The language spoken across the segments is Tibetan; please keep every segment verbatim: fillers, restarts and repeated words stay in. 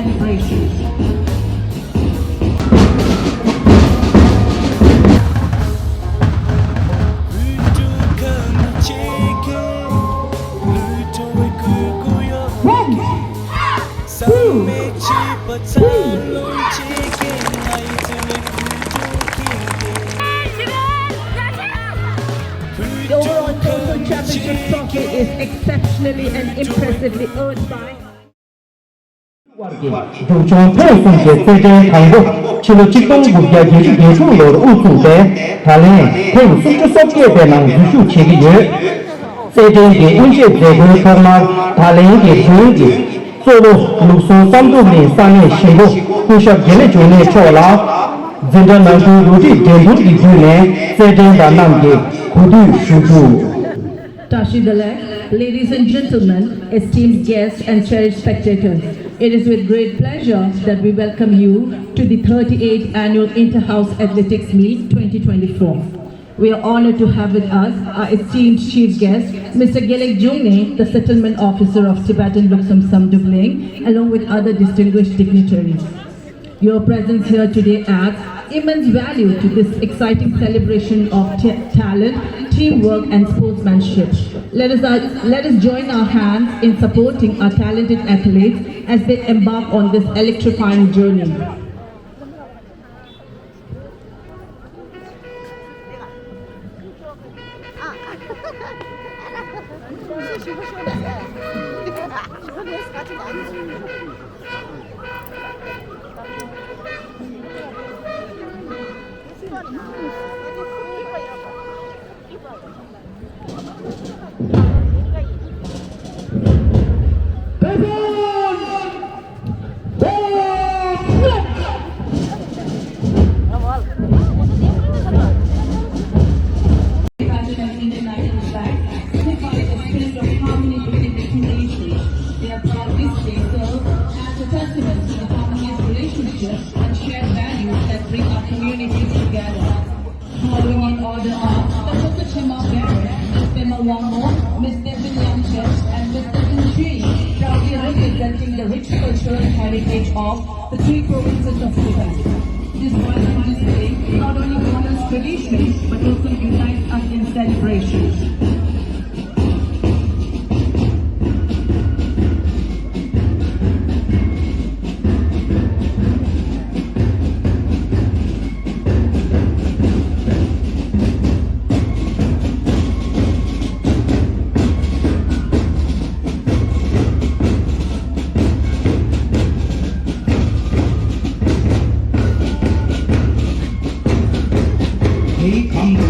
Celebrations. One, two, three. The overall total championship trophy is exceptionally and impressively earned by བར་གྱི་རྒྱུག་མཆོང་ཐེངས་གསུམ་གྱི་རྩེད་འགྲན་དང་པོ་ཕྱི་ལོ་ཆིག་སྟོང་དགུ་བརྒྱ་བརྒྱད་ཅུ་གྱ་དྲུག་ལོར་དབུ་བཙུགས་ཏེ་ད་ལན་ཐེངས་སུམ་ཅུ་སོ་བརྒྱད་པའི་ནང་འཛུལ་ཞུགས་བྱེད་ཀྱི་ཡོད། རྩེད་འགྲན་གྱི་དབུ་འབྱེད་མཛད་སྒོའི་ཐོག་མར་ད་ལན་གྱི་མདུན་གྱི་གཙོ་བོ་ལུགས་སྲོལ་བསམ་གྲུབ་གླིང་ས་གནས་གཞིས་འགོ་སྐུ་ཞབས་དགེ་ལེགས་འབྱུང་གནས་མཆོག་ལ་འཛིན་གྲྭ་ནང་ཁུལ་རོལ་འདྲིའི་འགྲན་བསྡུར་གྱི་བརྒྱུད་ནས་རྩེད་འགྲན་པ་རྣམས་ཀྱི་གོ་སྒྲིག་ཞུ་རྒྱུ། Tashi Delek, ladies and gentlemen, esteemed guests and cherished spectators, it is with great pleasure that we welcome you to the thirty-eighth Annual Inter-House Athletics Meet twenty twenty-four. We are honored to have with us our esteemed chief guest, Mister Gelek Jungne, the settlement officer of Tibetan Luksum Samduk Ling, along with other distinguished dignitaries. Your presence here today adds immense value to this exciting celebration of t- talent, teamwork, and sportsmanship. Let us, uh, let us join our hands in supporting our talented athletes as they embark on this electrifying journey. Pageant of Indian national flag signifies the spirit of harmony between the two nations. They are proud this day serve as a testament to the harmonious relationship and shared values that bring our communities together. Following in order are Professor Chema Barrett, Miss Pema Wangmo, Miss Devin Yangchen, and Mister Lin Chui, proudly representing the rich cultural heritage of the three provinces of Tibet. This wonderful display not only honors tradition but also unites us in celebration. དེའི་གམ་དུ་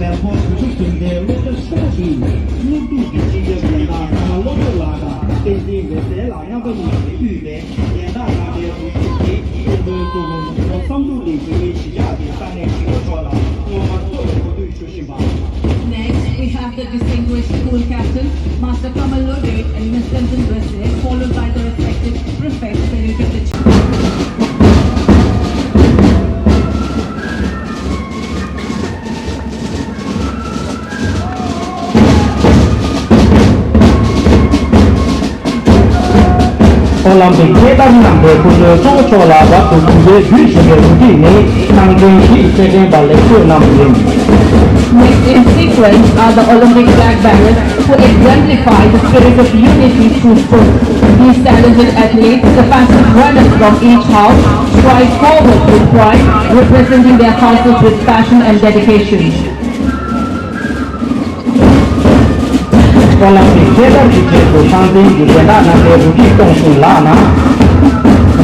མེ་འཁོར་དྲུག་ཅུ་བདུན་པའི་སློབ་གྲྭ་ཆེན་མོ་དེའི་སློབ་ཕྲུག་གི་སྤྱི་ཁྱབ་གཞན་དག་ཀརྨ་བློ་གྲོས་ལགས་དང་བསྟན་འཛིན་འོད་ཟེར་ལགས་མཉམ་པ་གཉིས་ཀྱིས་དབུས་པའི་གཞན་དག་རྣམ་པའི་འགོ་ཁྲིད་ཀྱིས་བསྟན་འཛིན་གཙོ་བོ་ལུགས་སྲོལ་བསམ་གྲུབ་གླིང་བོད་མིའི་གཞིས་ཆགས་ཀྱི་ས་གནས་གཞིས་འགོ་མཆོག་ལ་སྔོན་མ་གཙོ་བོ་གོ་སྒྲིག་ཞུ་བཞིན་པ། Next, we have the distinguished school captain, Master Kamal Lode and Miss Tenzin Wese, followed by the respected prefects saluting the ཨོ་ལམ་པིག་ཐད་གཏམ་རྣམ་པའི་སྐུ་མགྲོན་གཙོ་བོ་མཆོག་ལ་རབ་ཏུ་གུས་པས་འབུལ་བཞིན་པའི་གོ་སྒྲིག་ནི་ནང་འདྲེན་བཞི་ཡི་རྩེད་འགྲན་པ་ལེགས་བསོད་རྣམ་གླིང་། Next in sequence are the Olympic flag bearers who exemplify the spirit of unity through sports. These talented athletes, the fastest runners from each house, stride forward with pride, representing their houses with passion and dedication. ཨོ་ལམ་པིག་ཐད་གཏམ་གྱི་རྗེས་སུ་ཁང་ཚན་གྱི་འགྲན་བདག་རྣམ་པའི་གོ་སྒྲིག་གཏོང་ཞིང་ལགས་ན།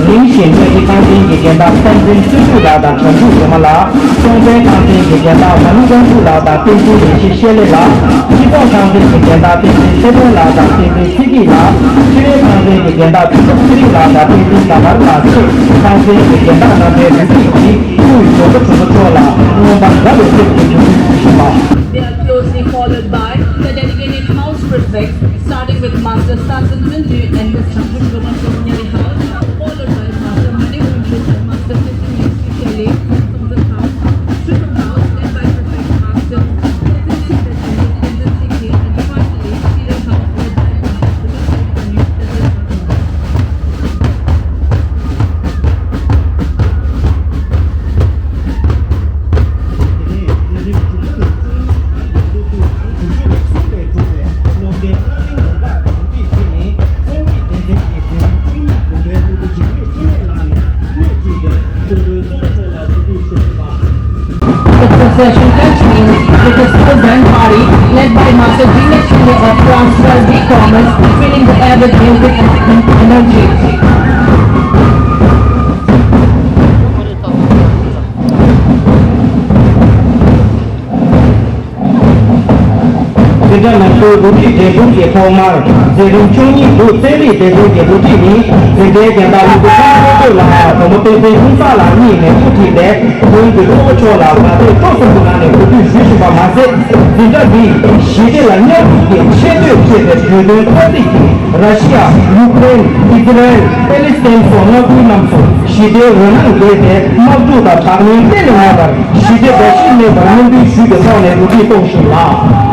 གླིང་གཞན་ཕན་གྱི་ཁང་ཚན་གྱི་འགྲན་བདག་བསྟན་འཛིན་བརྩོན་འགྲུས་ལགས་དང་བྱང་ཆུབ་སྒྲོལ་མ་ལགས། སྲོང་བཙན་ཁང་ཚན་གྱི་འགྲན་བདག་ཝ་ལུ་ཀོང་ཀྲུའུ་ལགས་དང་བསྟན་འཛིན་རིན་ཆེན་ཤེས་ལེགས་ལགས། སྤྱི་ཚོགས་ཁང་ཚན་གྱི་འགྲན་བདག་བསྟན་འཛིན་ཚེ་བརྟན་ལགས་དང་བསྟན་འཛིན་ཚེ་སྐྱིད་ལགས། ཕྱི་རོལ་ཁང་ཚན་གྱི་འགྲན་བདག་ཕུན་ཚོགས་ཚེ་རིང་ལགས་དང་བསྟན་འཛིན་ཟླ་བ་ལགས་བཅས་ཁང་ཚན་གྱི་འགྲན་བདག་རྣམ་པའི་གོ་སྒྲིག་གིས་དབུས་འོས་བསྡུ་གྲོས་ཚོགས་མཆོག་ལ་མངོན་པ་དགའ་བའི་སེམས་ཀྱིས་གོ་སྒྲིག་ཞུ་བཞིན་པ། They are closely followed by the dedicated house prefects, starting with Master Sasan Mindu and Miss Chandragoma Ceremonial House, followed by Master Mani Wimshit and Master Sitting Shelley, Songzan House, Triple House, led by Prefect Master Tenzin Singlet and Miss Tenzin Singhi, and finally, Serial House, led by Master Sudhir Singh Panu, Tenzin House. Session continues with a school band party led by Master Jignesh Singh of class twelve B Commerce, filling the air with music and energy. འཛིན་གྲྭ་ནང་ཁུལ་རུ་སྒྲིག་འགྲན་བསྡུར་གྱི་ཐོག་མར་འཛིན་རིམ་བཅུ་གཉིས་འདུག་རྩེད་རིགས་འགྲན་བསྡུར་གྱི་རུ་སྒྲིག་ནི། འཛིན་གྲྭའི་རྒན་བདག་ལུ་གུ་ཚང་བློ་གྲོས་ལགས་བུ་མོ་བསྟན་འཛིན་ཀུན་བཟང་ལགས་གཉིས་ནས་དབུ་ཁྲིད་དེ། བོད་ཀྱི་གཙོ་བོ་མཆོག་ལ་དགའ་དད་སྤྲོ་གསུམ་གྱི་ངང་ནས་གོ་སྒྲིག་ཞུས་བཞིན་པ་མ་ཟད། འཛིན་གྲྭ་འདིས་ཞི་བདེ་ལ་མཉམ་རུབ་ཀྱིས་ཆེ་བསྟོད་བྱས་པའི་བརྗོད་དོན་མཐའ་གཅིག་གིས་ར་ཤི་ཡ། ཡུ་ཀེ་རེན། ཨི་ཛི་རལ། པེ་ལི་སི་ཐན་སོགས་མངའ་ཁུལ་རྣམས་སུ་ཞི་བདེའི་འོད་སྣང་འགེལ་ཏེ། དམག་འཁྲུག་དང་དྲག་གནོན་གཏན་ནས་མེད་པར་ཞི་བདེ་འབའ་ཞིག་གནས་པར་སྨོན་འདུན་ཞུས་པའི་ཐོག་ནས་རུ་སྒྲིག་གཏོང་བཞིན་ལགས།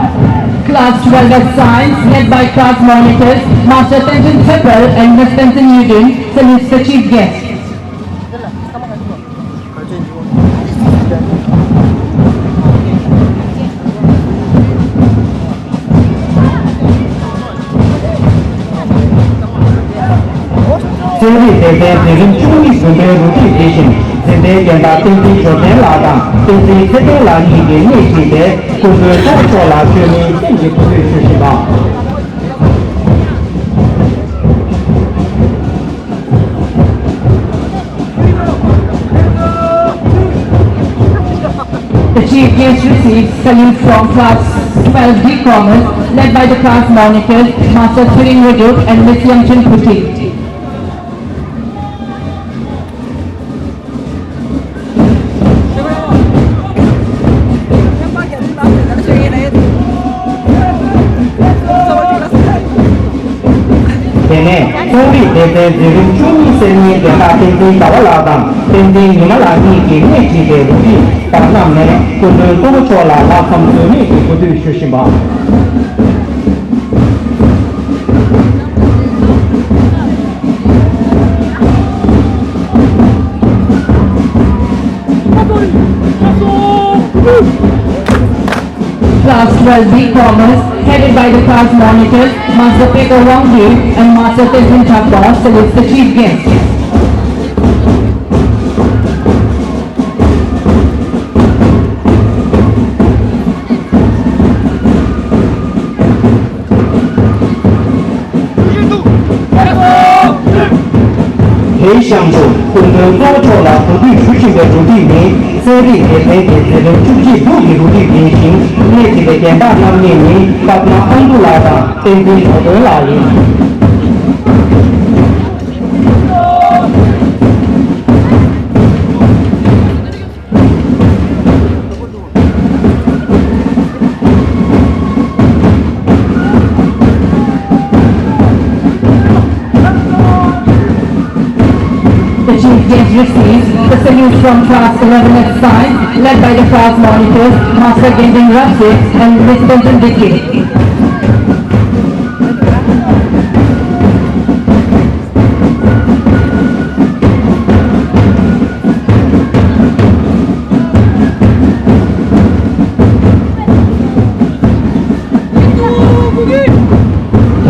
Class twelve F Science, led by class monitors, Master Tenzin Tseper and Miss Tenzin Yudin, salutes the chief guest. རྩེད་རིགས་སྡེ་ཚན་འཛིན་རིམ་བཅུ་གཉིས་བདུན་པའི་རུ་སྒྲིག་འདི་བཞིན་འཛིན་གྲྭའི་རྒན་བདག་བསྟན་འཛིན་འབྱོར་ལྡན་ལགས་དང་བསྟན་འཛིན་ཚེ་བརྟན་ལགས་གཉིས་ཀྱིས་སྣེ་ཁྲིད་དེ། སྐུ་མགྲོན་གཙོ་བོ་མཆོག་ལ་བཅོས་མིན་སེམས་ཀྱི་གུས་འདུད་ཞུ་བཞིན་པ། The chief guest receives salute from class twelve D Commerce, led by the class monitors, Master Thiring Rajut and Miss Yangchen Puti. དེ་ནས་རྩོམ་རིག་སྡེ་ཚན་འཛིན་རིམ་བཅུ་གཉིས་སེར་ཉའི་རྒན་བདག་བསྟན་འཛིན་ཟླ་བ་ལགས་དང་བསྟན་འཛིན་ཉི་མ་ལགས་གཉིས་ཀྱིས་སྣེ་ཁྲིད་དེ་རུ་སྒྲིག་པ་རྣམས་ནས་སྐུ་མགྲོན་གཙོ་བོ་མཆོག་ལ་ལྷག་བསམ་ཟོལ་མེད་ཀྱི་གུས་འདུད་ཞུ་བཞིན་པ། Class twelve B Commerce, headed by the class monitors, Master Peter Wangdu and Master Tenzin Chakpa, salutes the chief guest. དེའི་གཤམ་དུ་སྐུ་མགྲོན་གཙོ་བོ་མཆོག་ལ་གོ་སྒྲིག་ཞུ་བཞིན་པའི་རུ་སྒྲིག་ནི། རྩེད་རིགས་སྡེ་ཚན་གྱི་འཛིན་རིམ་བཅུ་གཅིག་འདུག་གི་རུ་སྒྲིག་ཡིན་ཞིང་། སྣེ་ཁྲིད་པའི་རྒན་བདག་རྣམ་གཉིས་ནི་པདྨ་ཨ་འབྲུག་ལགས་དང་བསྟན་འཛིན་གྲོགས་དོན་ལགས་ཡིན། The chief guest receives the salute from class eleven F Science, led by the class monitors, Master Gending Rapsit and Miss Tenzin Dikki.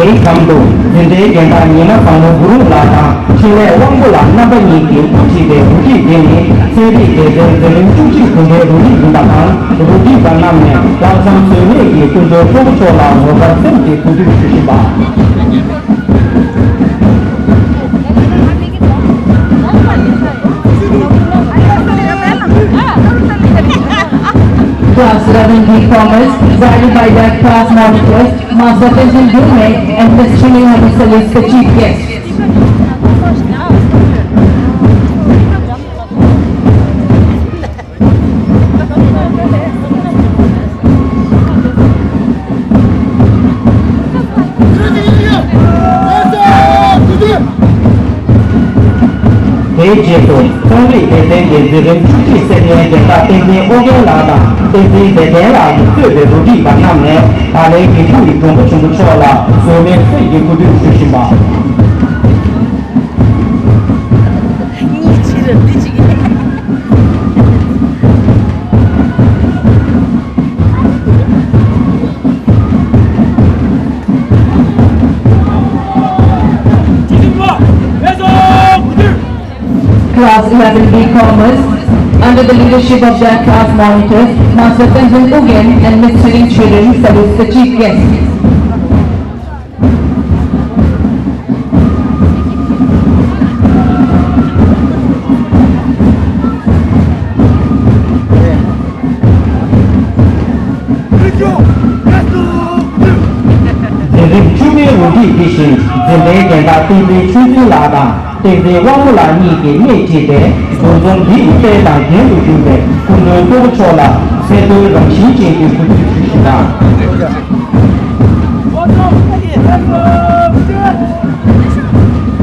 དེའི་གམ་དུ་འཛིན་གྲྭའི་རྒན་བདག་ཉི་མ་བཟང་མོ་གུ་རུ་ལགས་དང་འཕྲིན་ལས་དབང་པོ་ལགས་རྣམ་པ་གཉིས་ཀྱིས་དབུ་ཁྲིད་པའི་རུ་སྒྲིག་འདི་ནི་རྩེད་རིགས་སྡེ་ཚན་འཛིན་རིམ་བཅུ་གཅིག་བདུན་པའི་རུ་སྒྲིག་ཡིན་པ་དང་། རུ་སྒྲིག་པ་རྣམས་ནས་ལྷག་བསམ་ཟོལ་མེད་ཀྱིས་སྐུ་མགྲོན་གཙོ་བོ་མཆོག་ལ་ངོ་དགའ་སེམས་ཀྱི་གུས་འདུད་ཞུ་བཞིན་པ། Class eleven B Commerce, presided by their class monitors, Master Tenzin Gyurme and Miss Chini Hamisali, the chief guest. དེའི་རྗེས་སུ་རྩོམ་རིག་སྡེ་ཚན་གྱི་འཛིན་རིམ་བཅུ་གཅིག་སེར་ཉའི་རྒན་བདག་བསྟན་འཛིན་ཨོ་རྒྱན་ལགས་དང་བསྟན་འཛིན་བདེ་ལྡན་ལགས་ཀྱིས་གཙོས་པའི་རུ་སྒྲིག་པ་རྣམས་ནས་ད་ལན་དགེ་ཕྲུག་གི་མགྲོན་པོ་ཆེན་པོ་མཆོག་ལ་ཟོལ་མེད་སེམས་ཀྱི་གུས་འདུད་ཞུ་བཞིན་པ། གཉིས་ཕྱི་ལ་འདི་གཅིག Class eleven B Commerce, under the leadership of their class monitors, Master Tenzin Ugyen and Miss Chilling Children salutes the chief guest. འཛིན་རིམ་བཅུ་པའི་རུ་སྒྲིག་འདི་བཞིན་འཛིན་གྲྭའི་རྒན་བདག་བསྟན་འཛིན་ཆོས་འཛིན་ལགས་དང་། བསྟན་འཛིན་དབང་མོ་ལགས་གཉིས་ཀྱིས་སྣེ་ཁྲིད་དེ། འདུ་འཛོམས་འདི་ཡི་དཔལ་དང་རྒྱན་དུ་གྱུར་པའི་སྐུ་མགྲོན་གཙོ་བོ་མཆོག་ལ་གསལ་སྟོན་རང་བཞིན་ཅན་གྱི་གོ་སྒྲིག་ཞུ་ཞིང་དང་།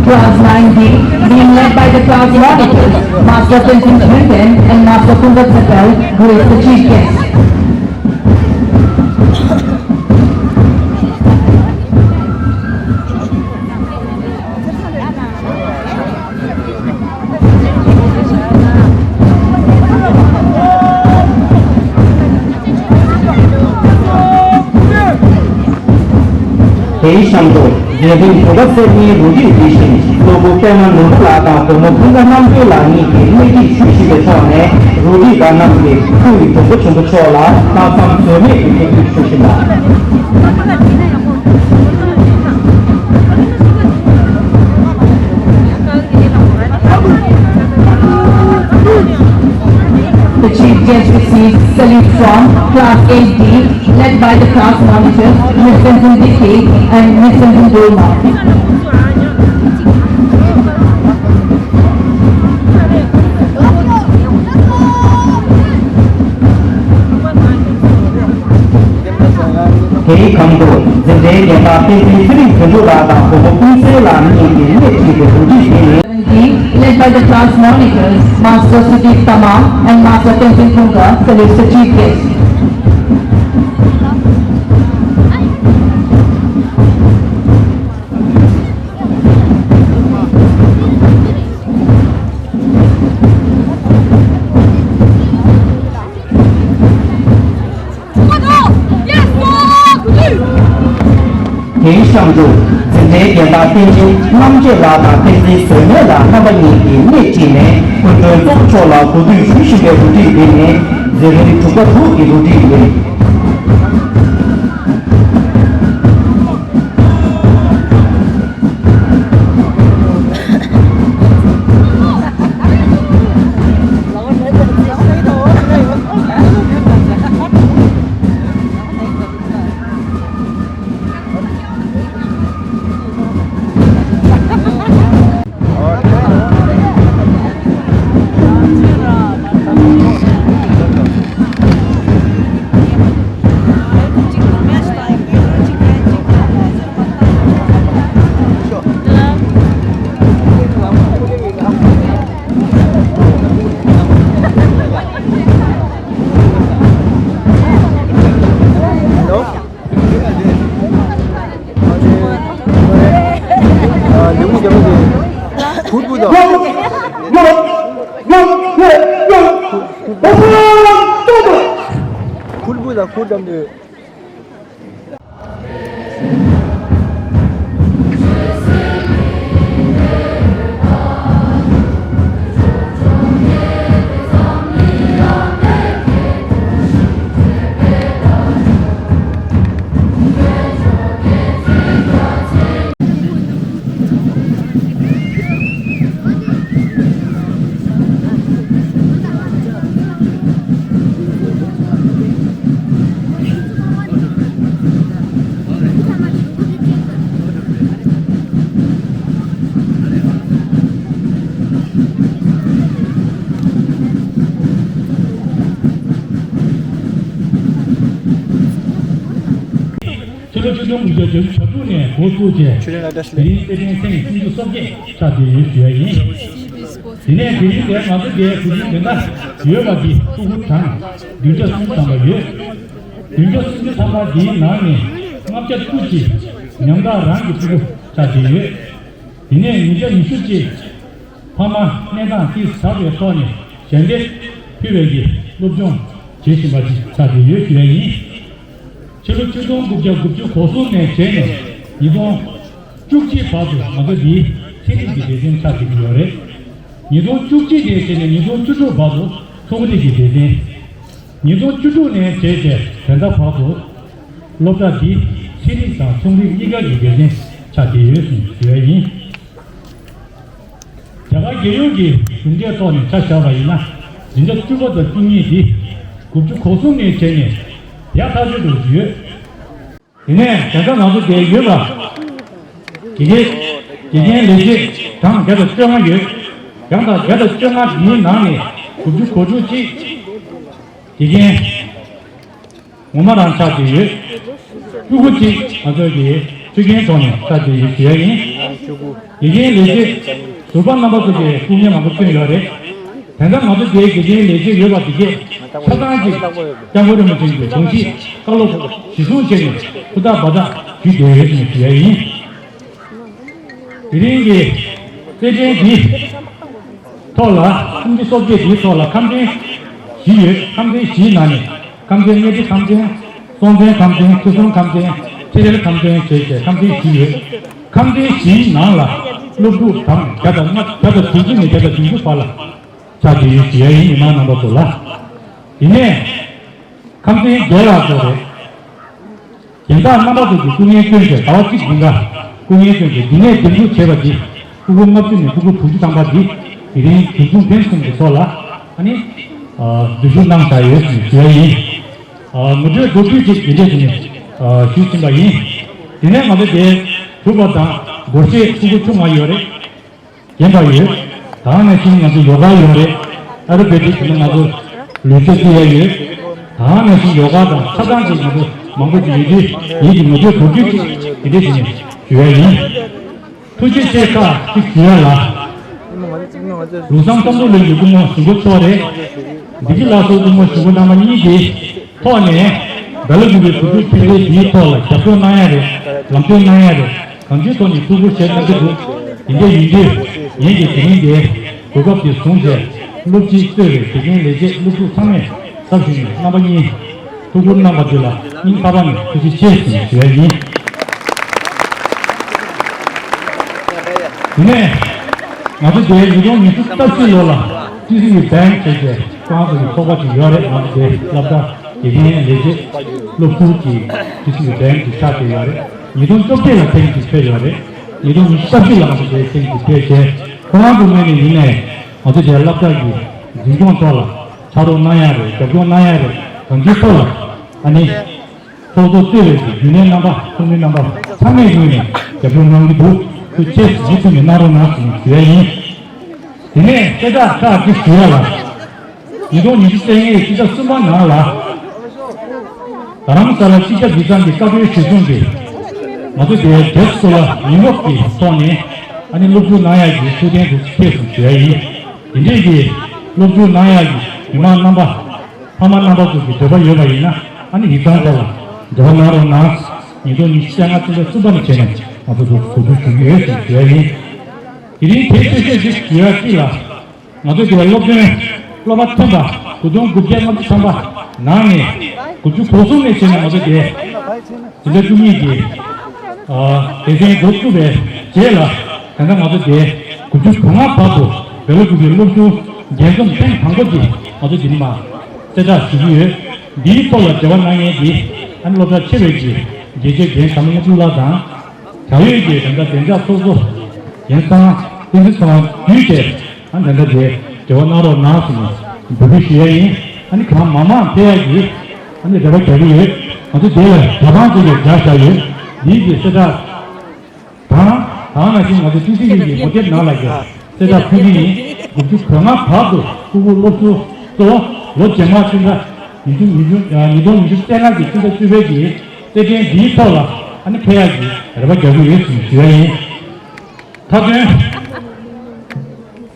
Class nine D, being led by the class monitors, Master Tenzin Chönden and Master Kunga Tsepel, grace the chief guest. དེའི་གཤམ་དུ་འཛིན་རིམ་དྲུག་པ་སེར་ཉའི་རུ་སྒྲིག་འདི་བཞིན་སློབ་བུ་པད་མ་ནོར་བུ་ལགས་དང་བུ་མོ་ཀུན་དགའ་རྣམ་གྲོལ་ལགས་གཉིས་ཀྱིས་སྣེ་ཁྲིད་ཞུ་བཞིན་པའི་ཐོག་ནས་རུ་སྒྲིག་པ་རྣམས་ཀྱིས་སྐུ་ཡི་དྲུང་པ་ཆེན་པོ་མཆོག་ལ་ལྷག་བསམ་ཟོལ་མེད་ཀྱི་གུས་འདུད་ཞུ་བཞིན་པ། The chief guest receives salute from Class eight D, led by the class monitors, Miss Tenzin Dickey and Miss Tenzin Dolma. དེའི་གམ་དུ་འཛིན་གྲྭའི་རྒན་བདག་བསྟན་འཛིན་ཚེ་རིང་དོན་གྲུབ་ལགས་དང་བུ་མོ་ཀུན་གསལ་ལགས་གཉིས་ཀྱིས་སྣེ་ཁྲིད་དེ་རུ་སྒྲིག་བྱས་ནས། Led by the class monitors, Master Sudip Tamang and Master Tenzin Phungka, salutes the chief guest. དེའི་གཤམ་དུ་འཛིན་གྲྭའི་རྒན་བདག་བསྟན་འཛིན་རྣམ་དཔྱོད་ལགས་དང་བསྟན་འཛིན་བཟོད་མེད་ལགས་རྣམ་པ་གཉིས་ཀྱིས་སྣེ་ཁྲིད་ནས་སྐུ་མགྲོན་གཙོ་བོ་མཆོག་ལ་གོ་སྒྲིག་ཞུ་བཞིན་པའི་རུ་སྒྲིག་འདི་ནི་འཛིན་རིམ་དྲུག་པ་དྲུག་གི་རུ་སྒྲིག་ཡིན། ཕྱི་ལོ་ཆིག་སྟོང་དགུ་བརྒྱ་བརྒྱད་ཅུ་གྱ་དྲུག་ནས་འགོ་བཙུགས་ཏེ། དེ་རིང་སེར་ཆེན་ཐེངས་སུམ་ཅུ་སོ་བརྒྱད་ཆགས་བསྡད་ཡོད་ཞུ་ཡ་ཡིན། དེ་ནས་དེ་རིང་འདིར་ང་ཚོ་འདིར་གོ་སྒྲིག་དེ་འདྲ་ཡོད་པ་འདི་ཕྲུ་གུ་གྲངས་བདུན་བརྒྱ་སུམ་ཅུ་ཐམ་པ་ཡོད། བདུན་བརྒྱ་སུམ་ཅུ་ཐམ་པ་འདིའི་ནང་ནས་ལྔ་བརྒྱ་དྲུག་ཅུ་ཉམ་ཐག་རང་གི་ཕྲུ་གུ་ཆགས་བསྡད་ཡོད། དེ་ནས་ཉིས་བརྒྱ་ཉི་ཤུ་ཅིག་ཕ་མ་གནས་སྟངས་གཅིག་ཟབ་པའི་ཐོག་ནས་ཞལ་འདེབས་ཕུལ་བའི་གི་སློབ་སྦྱོང་བྱེད་བཞིན་པ་ཅིག་ཆགས་བསྡད་ཡོད་ཞུ་ཡ་ཡིན། ཕྱི་ལོ་ཆིག་སྟོང་དགུ་བརྒྱ་དགུ་བཅུ་གོ་གསུམ་ནས་བྱས་ནས་ཉིས་སྟོང་བཅུ་གཅིག་བར་དུ་ང་ཚོ་འདིའི་ཚན་རིག་གི་སྡེ་ཚན་ཆགས་བསྡད་ཀྱི་ཡོད་རེད། ཉིས་སྟོང་བཅུ་གཅིག་ནས་བྱས་ནས་ཉིས་སྟོང་བཅུ་དྲུག་བར་དུ་ཚོང་རིག་གི་སྡེ་ཚན། ཉིས་སྟོང་བཅུ་དྲུག་ནས་བྱས་རྗེས་ད་ལྟ་བར་དུ་སློབ་གྲྭ་འདི་ཚན་རིག་དང་ཚོང་རིག་གཉིས་ཀ་གི་དགེ་རྒན་ཆགས་བསྡད་ཡོད་ཅེས་ཞུ་ཡ་ཡིན། རྒྱ་གར་རྒྱལ་ཡོངས་ཀྱི་གྲུབ་འབྲས་ཐོག་ནས་ཆ་བཞག་པ་ཡིན་ན། འཛིན་གྲྭ་བཅུ་པ་དང་བཅུ་གཉིས་འདི་དགུ་བཅུ་གོ་གསུམ་ནས་བྱས་ནས་ཡག་ཐག་ཆོད་དུ་ཡོད། དེ་ནས་ད་ལྟ་ང་ཚོ་དེ་ཡོད་པ། དགེ་རྒན་དགེ་རྒན་ལས་བྱེད་གྲངས་བརྒྱ་དང་བཅོ་ལྔ་ཡོད། གྲངས་དང་བརྒྱ་དང་བཅོ་ལྔ་འདིའི་ནང་ནས་དགུ་བཅུ་གོ་དྲུག་ཅིག་དགེ་རྒན་ངོ་མ་རང་ཆགས་བསྡད་ཡོད། ཕྲུ་གུ་གཅིག་ང་ཚོ་གི་ཆོད་གན་ཐོག་ནས་ཆགས་བསྡད་ཡོད་ཞུ་ཡ་ཡིན། དགེ་རྒན་ལས་བྱེད་ཟུར་པ་རྣམ་པ་ཚོ་གིས་སྐུ་ངལ་མང་པོ་བསྐྱོན་ཡོད་རེད། དེ་འདྲ་ང་ཚོ་དེའི་དགེ་རྒན་ལས་བྱེད་ཡོད་པ་དེ་གས་ཆ་ཚང་གཅིག་སྐྱབས་མགོན་རིན་པོ་ཆེ་གི་དགོངས་གཞི་བཀའ་སློབ་གཞི་བཟུང་བྱས་ནས་ཧུར་ཐག་འབད་ཐག་ཞུས་བསྡད་ཡོད་ཅེས་ཞུ་ཡ་ཡིན། དེ་རིང་གི་རྩེད་འགྲན་འདིའི་ཐོག་ལ་སུམ་ཅུ་སོ་བརྒྱད་འདིའི་ཐོག་ལ་ཁམས་ཚན་བཞི་ཡོད། ཁམས་ཚན་བཞིའི་ནང་ནས་ཁམས་ཚན་གཉའ་ཁྲི་ཁམས་ཚན། སྲོང་བཙན་ཁམས་ཚན། ཁྲི་སྲོང་ཁམས་ཚན། ཁྲི་རལ་ཁམས་ཚན་བཅས་བཅས་ཁམས་ཚན་བཞི་ཡོད། ཁམས་ཚན་བཞིའི་ནང་ལ་སློབ་ཕྲུག་གྲངས་བརྒྱ་དང་ལྔ་བརྒྱ་དང་དྲུག་ཅུ་ནས་བརྒྱ་དང་བདུན་ཅུ་བར་ལ་ཆགས་བསྡད་ཡོད་ཞུ་ཡ་ཡིན། མི་མང་རྣམ་པ་ཚོ་ལ། དེ་ནས་ཁམས་ཚན་བརྒྱད་ལ་སོགས་རེད། རྒན་བདག་རྣམ་པ་ཚོ་གིས་སྐུ་ངལ་བསྐྱོན་བྱས་ཟླ་བ་གཅིག་རིང་ལ་སྐུ་ངལ་བསྐྱོན་བྱས་འདི་ནས་འདེམས་སྒྲུག་བྱས་པ་འདི་ཕྲུ་གུ་ལྔ་བཅུ་ནས་ཕྲུ་གུ་དྲུག་ཅུ་ཐམ་པ་འདི་དེ་རིང་འཛིན་སྐྱོང་ཕུན་སུམ་གྱི་ཐོག་ལ་ཨ་ནི་འཛུལ་ཞུགས་གནང་བཞག་ཡོད་ཅེས་ཞུ་ཡ་ཡིན། ངོ་སྤྲོད་མདོར་བསྡུས་ཅིག་འདི་འདྲས་ཀྱི་ནས་ཞུས་ཟིན་པ་ཡིན། དེ་ནས་ང་ཚོ་དེ་གྲུབ་པ་དང་སྒོར་གཞས་ཕྲུ་གུ་བཅུ་ལྔ་ཡོད་རེད། རྒན་པ་ཡོད། ད་ག་ནང་བཞིན་ང་ཚོ་ཡོ་ག་ཡོད་རེད། ཨ་རོ་བེ་ཏིག་ཟེར་ན་ང་ཚོ་ལུས་རྩལ་རྩེ་ཡ་ཡོད། ད་ག་ནང་བཞིན་ཡོ་ག་དང་ཆ་ཚང་ཅིག་ང་ཚོ་མང་པོ་ཅིག་ཡོད་དུས་ཡིད་ཀྱི་ངོ་སྤྲོད་མདོར་བསྡུས་ཅིག་དེ་འདྲས་ཞིག་ནས་ཞུ་ཡ་ཡིན། ཐུགས་རྗེ་ཆེ་ཁག་ཅིག་ཞུ་ཡ་ལ། ལུགས་བཟང་བསམ་གྲུབ་ལགས་ཀྱི་སྐུ་ངོ་གཞུག་གུ་མཆོག་རེད། བདེ་སྐྱིད་ལགས་སོགས་སྐུ་ངོ་གཞུག་གུ་རྣམ་པ་གཉིས་ཀྱིས། ཐོག་ནས་ཌལ་ལ་ཀུ་པེ་བུ་ཕྲུག་ཁྱེད་རེ་འདིའི་ཐོག་ལ་རྒྱབ་སྐྱོར་གནང་ཡ་རེད། ལམ་སྟོན་གནང་ཡ་རེད། གང་ཅིའི་ཐོག་ནས་ཐུགས་ཁུར་བཞེས་གནང་གི་འདུག་དེ་འདྲ་ཡིན་དུས་ངེད་ཀྱིས་དེ་རིང་འདིའི་གོ་སྐབས་འདི་བཟུང་བྱས་སློབ་སྤྱིས་གཙོས་པའི་དགེ་རྒན་ལས་བྱེད་སློབ་ཕྲུག་ཚང་མས་ཚབ་ཞུས་ནས་རྣམ་པ་གཉིས་ཐུགས་ཁུར་གནང་བ་འདི་ལ་སྙིང་ཐག་པ་ནས་ཐུགས་རྗེ་ཆེ་ཞེས་ཞུ་ཡ་ཡིན། དེ་ནས་ང་ཚོ་འདིའི་ཉིས་སྟོང་ཉི་ཤུ་རྩ་བཞི་ལོ་ལ་ཊི་སི་ཡུ་བྷེང་ཟེར་བའི་ཁོ་རང་ཚོ་གི་ཚོགས་པ་ཅིག་ཡོད་རེད། ང་ཚོ་འདིའི་སློབ་གྲྭ་དགེ་རྒན་ལས་བྱེད་སློབ་ཟུར་གྱི་ཊི་སི་ཡུ་བྷེང་གི་ཆ་དེ་ཡོད་རེད། ཉིས་སྟོང་བཅོ་བརྒྱད་ལ་ཐེངས་གཅིག་ཕེབས་ཡོད་རེད། ཉིས་སྟོང་ཉི་ཤུ་རྩ་བཞི་ལ་ང་ཚོ་འདིའི་ཐེངས་གཅིག་ཕེབས་བྱས་ཁོ་རང་ཚོ་ངོས་ནས་ཡིན་ནའི་ང་ཚོ་འདིའི་སློབ་གྲྭ་གི་འཛིན་སྐྱོང་ཐོག་ལ་ཕྱག་རོགས་གནང་ཡ་རེད། རྒྱབ་སྐྱོར་གནང་ཡ་རེད། གང་ཅིའི་ཐོག་ལ་ཨ་ནི། ཚོགས་གཙོ་གཙོས་པའི་རྒྱུན་ལས་རྣམ་པ་ཚོགས་མི་རྣམ་པ་ཚང་མས་ངོས་ནས་རྒྱབ་སྐྱོར་གནང་གི་འདུག་ཐུགས་རྗེ་ཆེ་ཞུ་ཚུལ་ནི་གནང་རོགས་གནང་ཞེས་ཞུ་ཡ་ཡིན། དེ་ནས་གསལ་བསྒྲགས་ཁག་ཅིག་ཞུ་ཡ་ལ། ཉིས་སྟོང་ཉི་ཤུ་རྩ་ལྔའི་སྤྱི་ཟླ་གསུམ་པ་ནང་ལ། རྡ་རམ་ས་ལ་སྤྱི་ཁྱབ་ཡིག་ཚང་གི་བཀའ་འཁྲོལ་གཞིར་བཟུང་གིས། ང་ཚོ་དེའི་བེསྟ་སི་ལོ་ལ་ཉིན་མོ་གི་ཐོག་ནས་ཨ་ནི་སློབ་ཕྲུག་གནང་ཡ་གི་ཐུགས་གཏན་དུ་འཁྱེར་སོང་ཞུ་ཡ་ཡིན། དེ་འདྲས་ཀྱི་སློབ་ཕྲུག་གནང་ཡ་གི་མི་མང་རྣམ་པ། ཕ་མ་རྣམ་པ་ཚོ་གི་འདོད་པ་ཡོད་པ་ཡིན་ན་ཨ་ནི་ཡིག་ཚང་ཐོག་ལ་འབྲེལ་བ་གནང་རོགས་གནང་། ཉིས་སྟོང་ཉི་ཤུ་རྩ་ལྔ་སྤྱི་ཟླ་གསུམ་པ་ནས་བྱས་ནས་ང་ཚོ་ཚོགས་འདུ་ཞུ་གི་ཡོད་ཅེས་ཞུ་ཡ་ཡིན། དེ་རིང་དེ་གསལ་བཤད་ཅིག་ཞུ་ཡ་གཅིག་ལ། ང་ཚོ་དེ་སློབ་ཐོན་སློབ་མ་ཐོན་པ་དགུ་སྟོང་དགུ་བརྒྱ་ལྔ་བཅུ་ཐམ་པ་ནང་ནས་དགུ་བཅུ་གོ་གསུམ་ནས་བྱས་ནས་ང་ཚོ་དེ། དེ་འདྲ་བཅུ་གཉིས་ཀྱི་སྡེ་ཚན་འགོ་བཙུགས་པའི་རྗེས་ལ་ད་ལྟ་ང་ཚོ་དེ་དགུ་བཅུ་གོ་ལྔ་བར་དུ་བེ་ལ་ཀུ་པེའི་སློབ་ཟུར་རྒྱས་འཛོམས་ཐེངས་དང་པོ་དེ་ང་ཚོ་འདི་ནས་མར་གསལ་བསྒྲགས་ཞུ་གི་ཡོད། འདིའི་ཐོག་ལ་འབྲེལ་བ་གནང་མཁན་དེ་ཨ་ནི་སློབ་གྲྭ་ཆེ་བའི་གི་དགེ་ཆེ་རྒན་བྱམས་པ་དངོས་གྲུབ་ལགས་དང་། བྱ་ཡུལ་གྱི་རང་འདྲ་བདེ་འཇགས་ཚོགས་གཙོ་རྒན་ཚང་བསྟན་འཛིན་ཚང་བརྒྱུད་དེ། ཨ་ནི་ད་ལྟ་དེ་འབྲེལ་བ་གནང་རོགས་གནང་ཟེར་ནས་འབོད་སྐུལ་ཞུ་ཡ་ཡིན། ཨ་ནི་གང་མང་མང་ཕེབས་ཡ་གི་ཨ་ནི་རེ་བ་རྒྱག་གི་ཡོད། ང་ཚོ་དེ་ལ་ཇ་ཕང་ཅིག་ལ་རྒྱག་བཞག་ཡོད། འདིའི་གི་གསལ་བསྒྲགས་དང་། ད་ག་ནང་བཞིན་ང་ཚོ་ཊི་སི་ཡུ་གི་ངོ་དེབ་ནང་ལ་གི་གསལ་བསྒྲགས་ཕུལ་གི་ཡིན། དགུ་བཅུ་གོ་ལྔ་བར་དུ་ཕྲུ་གུ་སློབ་ཟུར་གཙོ་བོ་ལོ་རྗེས་མ་ཕྱི་ཟླ་ཉིས་སྟོང་ཉི་ཤུ་ཉིས་སྟོང་ཉི་ཤུ་རྩ་ལྔ་གི་ཕྱི་ཟླ་བཅུ་པའི་གི་རྩེད་འགྲན་འདིའི་ཐོག་ལ་ཨ་ནི་ཕེབས་ཡ་གི་རེ་བ་རྒྱག་གི་ཡོད་ཟེར་ཞུ་ཡ་ཡིན། མཐའ་དོན།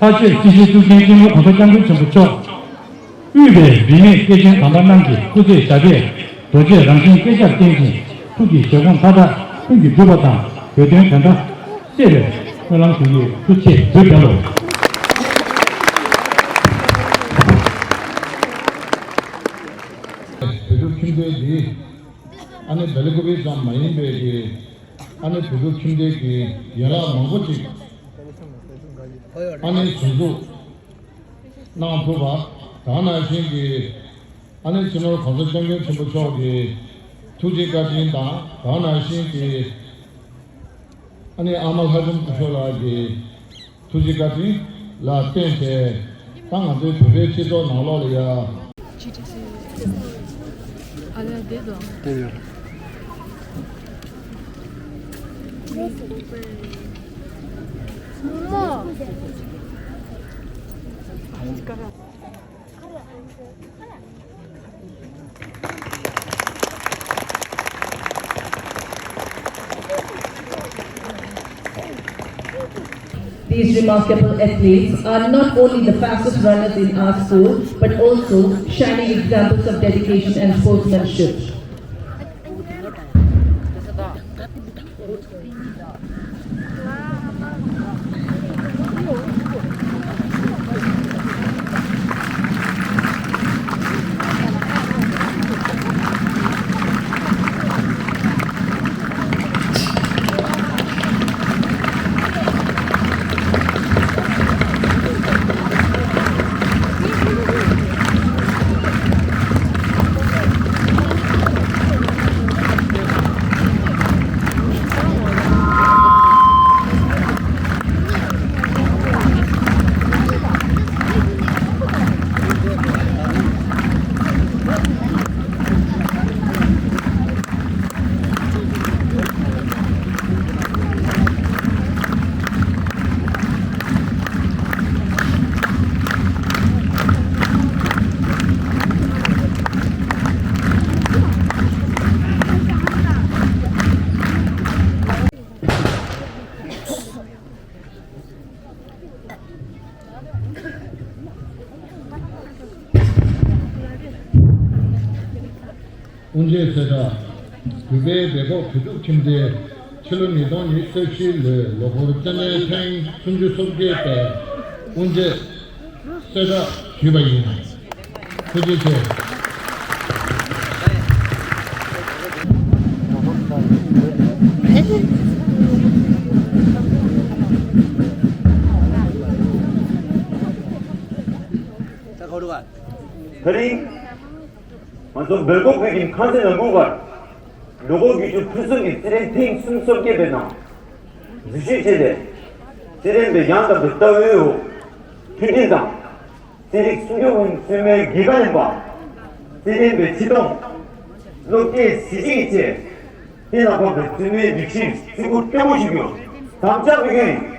ལྷ་ཆོས་སྲིད་ཞིའི་གཙུག་རྒྱན་སྤྱི་ནོར་༸གོང་ས་༸སྐྱབས་མགོན་ཆེན་པོ་མཆོག་དབུས་པའི་རིས་མེད་སྐྱེས་ཆེན་དམ་པ་རྣམས་ཀྱི་སྐུ་ཚེ་ཞབས་པད་རྡོ་རྗེ་རང་བཞིན་སྐྱེས་ཤར་བརྟན་ཅིང་ཐུགས་ཀྱི་བཞེད་དགོངས་མཐའ་དག་ཀུན་གྱི་འགྲུབ་པ་དང་བོད་དོན་བདེན་མཐའ་གསལ་བའི་སྨོན་ལམ་ཞུ་ཡི། ཐུགས་རྗེ་ཆེ། འབུལ་རྒྱལ་ལོ། བོད་ཕྲུག་ཁྱིམ་སྡེ་འདི་ཨ་ནི་བེ་ལ་ཀུ་པེ་ཙམ་མ་ཡིན་པའི་གི་ཨ་ནི་བོད་ཕྲུག་ཁྱིམ་སྡེ་གི་ཡན་ལག་མང་པོ་ཅིག་ཨ་ནི་ཟུར་འཛུགས་གནང་ཐུབ་པ། ད་ག་ནང་བཞིན་གྱི་ ཨ་ནེ་སྤྱི་ནོར་༸གོང་ས་༸སྐྱབས་མགོན་ཆེན་པོ་མཆོག་གི་ཐུགས་རྗེ་བཀའ་དྲིན་དང་། དེ་ནང་བཞིན་གྱི་ཨ་ནེ་ཨ་མ་ལྷ་སྒྲོན་སྐུ་ཞབས་ལགས་ཀྱི་ཐུགས་རྗེ་བཀའ་དྲིན་ལ་བརྟེན་ཏེ། ད་ང་ཚོའི་བོད་པའི་སྤྱི་ཚོགས་ནང་ལོགས་ལ་ཡ། ཇི་ཊི་སི་ཨ་ལ་བསྡད་དོ། བསྡད་ཡོད། These remarkable athletes are not only the fastest runners in our school, but also shining examples of dedication and sportsmanship. དབུ་འབྱེད་གསལ་བསྒྲགས། གུས་པའི་སྦེལ་ཀོབ་བོད་ཕྲུག་ཁྱིམ་སྡེ། ཕྱི་ལོ་ཉིས་སྟོང་ཉི་ཤུ་རྩ་བཞི་ལོའི་ལོ་འཁོར་རྩེད་མོའི་ཐེངས་སུམ་ཅུ་སོ་བརྒྱད་པའི་དབུ་འབྱེད་གསལ་བསྒྲགས་ཞུས་པ་ཡིན། ཐུགས་རྗེ་ཆེ། ད་རིང་ང་ཚོ་སྦེལ་ཀོབ་བོད་ཁྱིམ་ཁང་ཚན་ནང་ལྷག་པར་ལོ་འཁོར་བརྒྱད་ཅུ་ཕུན་སུམ་གྱི་རྩེད་འགྲན་ཐེངས་སུམ་ཅུ་སོ་བརྒྱད་པའི་ནང་འཛུལ་ཞུགས་བྱས་ཏེ། རྩེད་འགྲན་པའི་ཡང་དག་པའི་ལྟ་བའི་འོག་མཐུན་སྒྲིལ་དང་། རྩེད་རིགས་སྲུང་སྐྱོབ་ཨུ་ཚུགས་མའི་རྒྱལ་ཁ་ལེན་པ། རྩེད་འགྲན་པའི་ཁྲིད་སྟོན། བློ་སྐྱེད་གཟི་བརྗིད་ཀྱི་ཆེད། དེ་ལ་དགོངས་པའི་རྩེད་མོའི་རིགས་ཤིག་བརྩི་བཀུར་སྐྱོ་པོ་ཞིག་ཡོད། དམ་བཅའ་ཕུལ་རྒྱུ་ཡིན།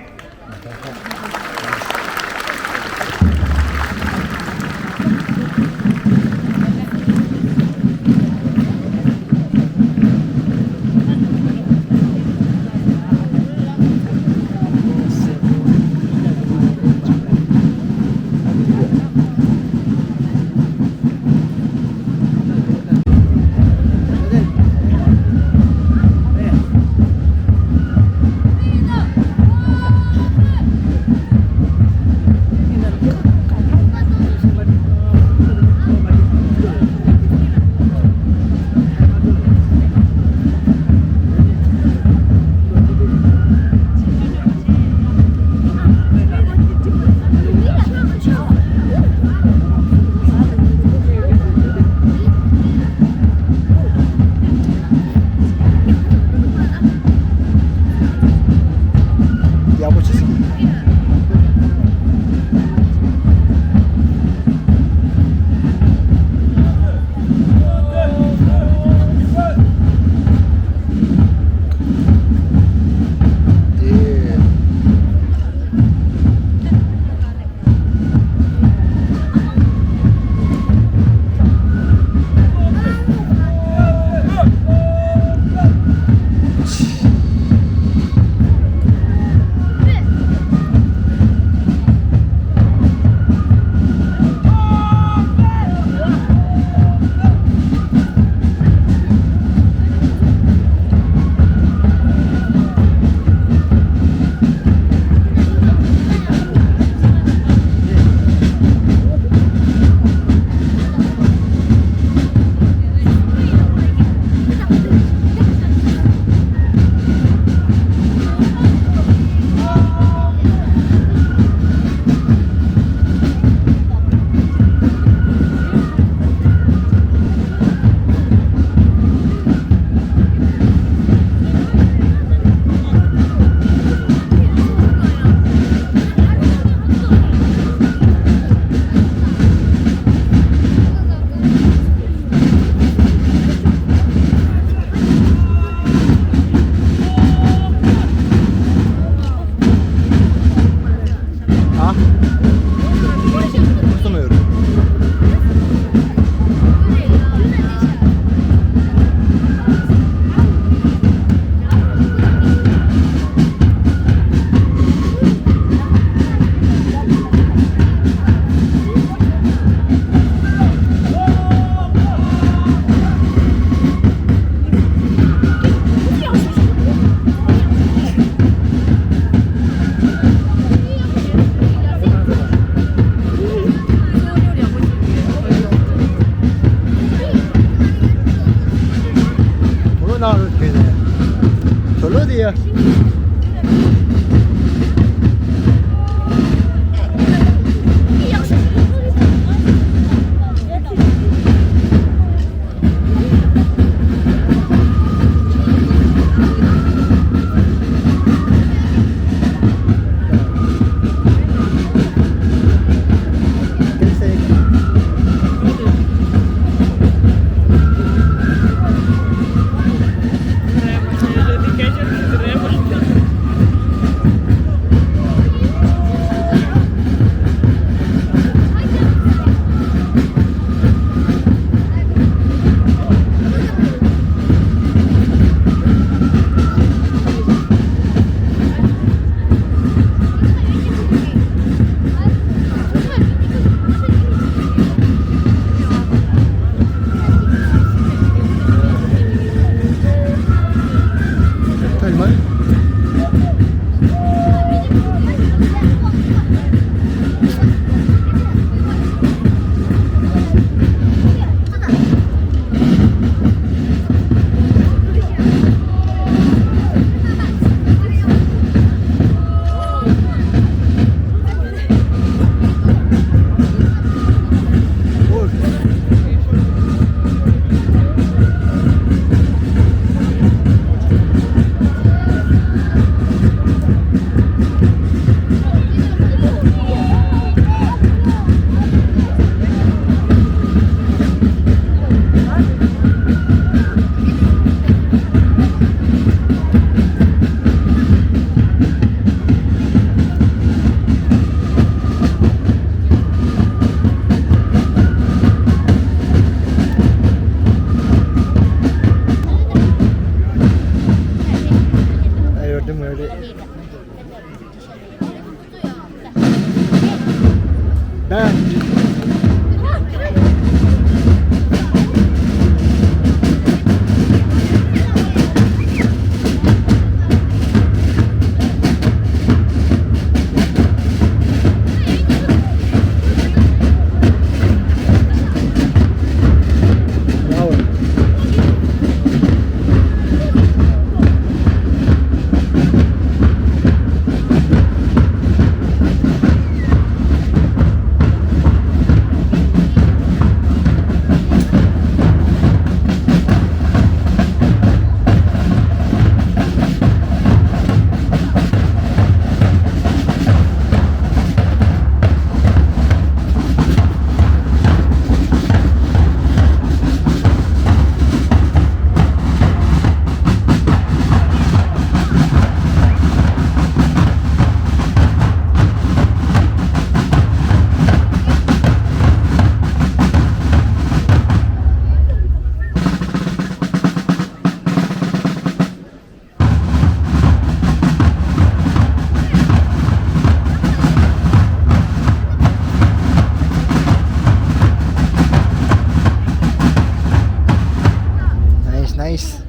ཨ་རོ་ཁྱོད་ནས། ཆོ་ལོ་དེ་ཡ། Nice, nice.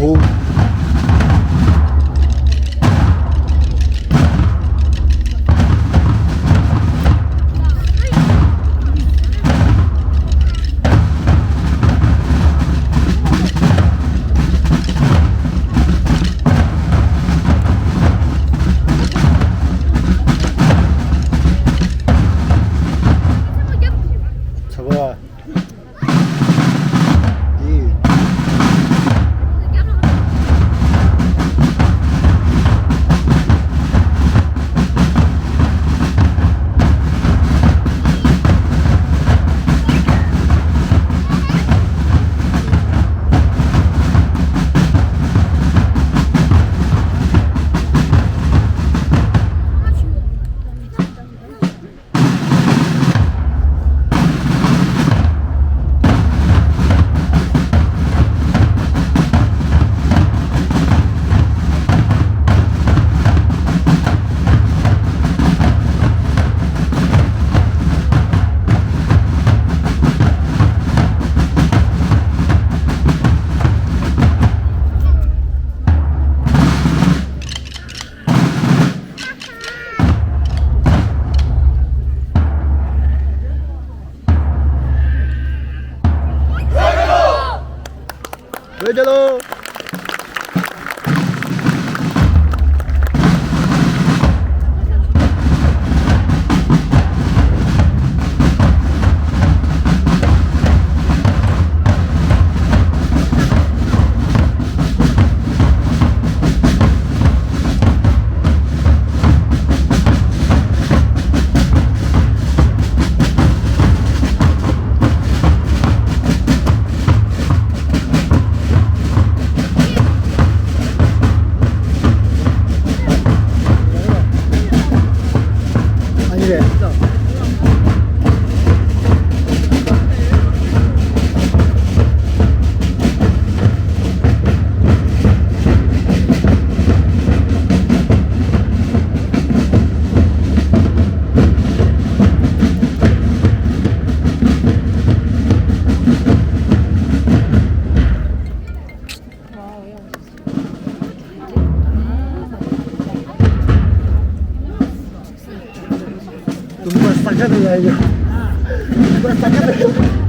ཧོ། ཚ་བ། བོད་རྒྱལ་ལོ། ཏུམ་པ་ས་ཁ་ནས་ཡ་ཡོད། ཏུམ་པ་ས་ཁ་ནས་ཡོད།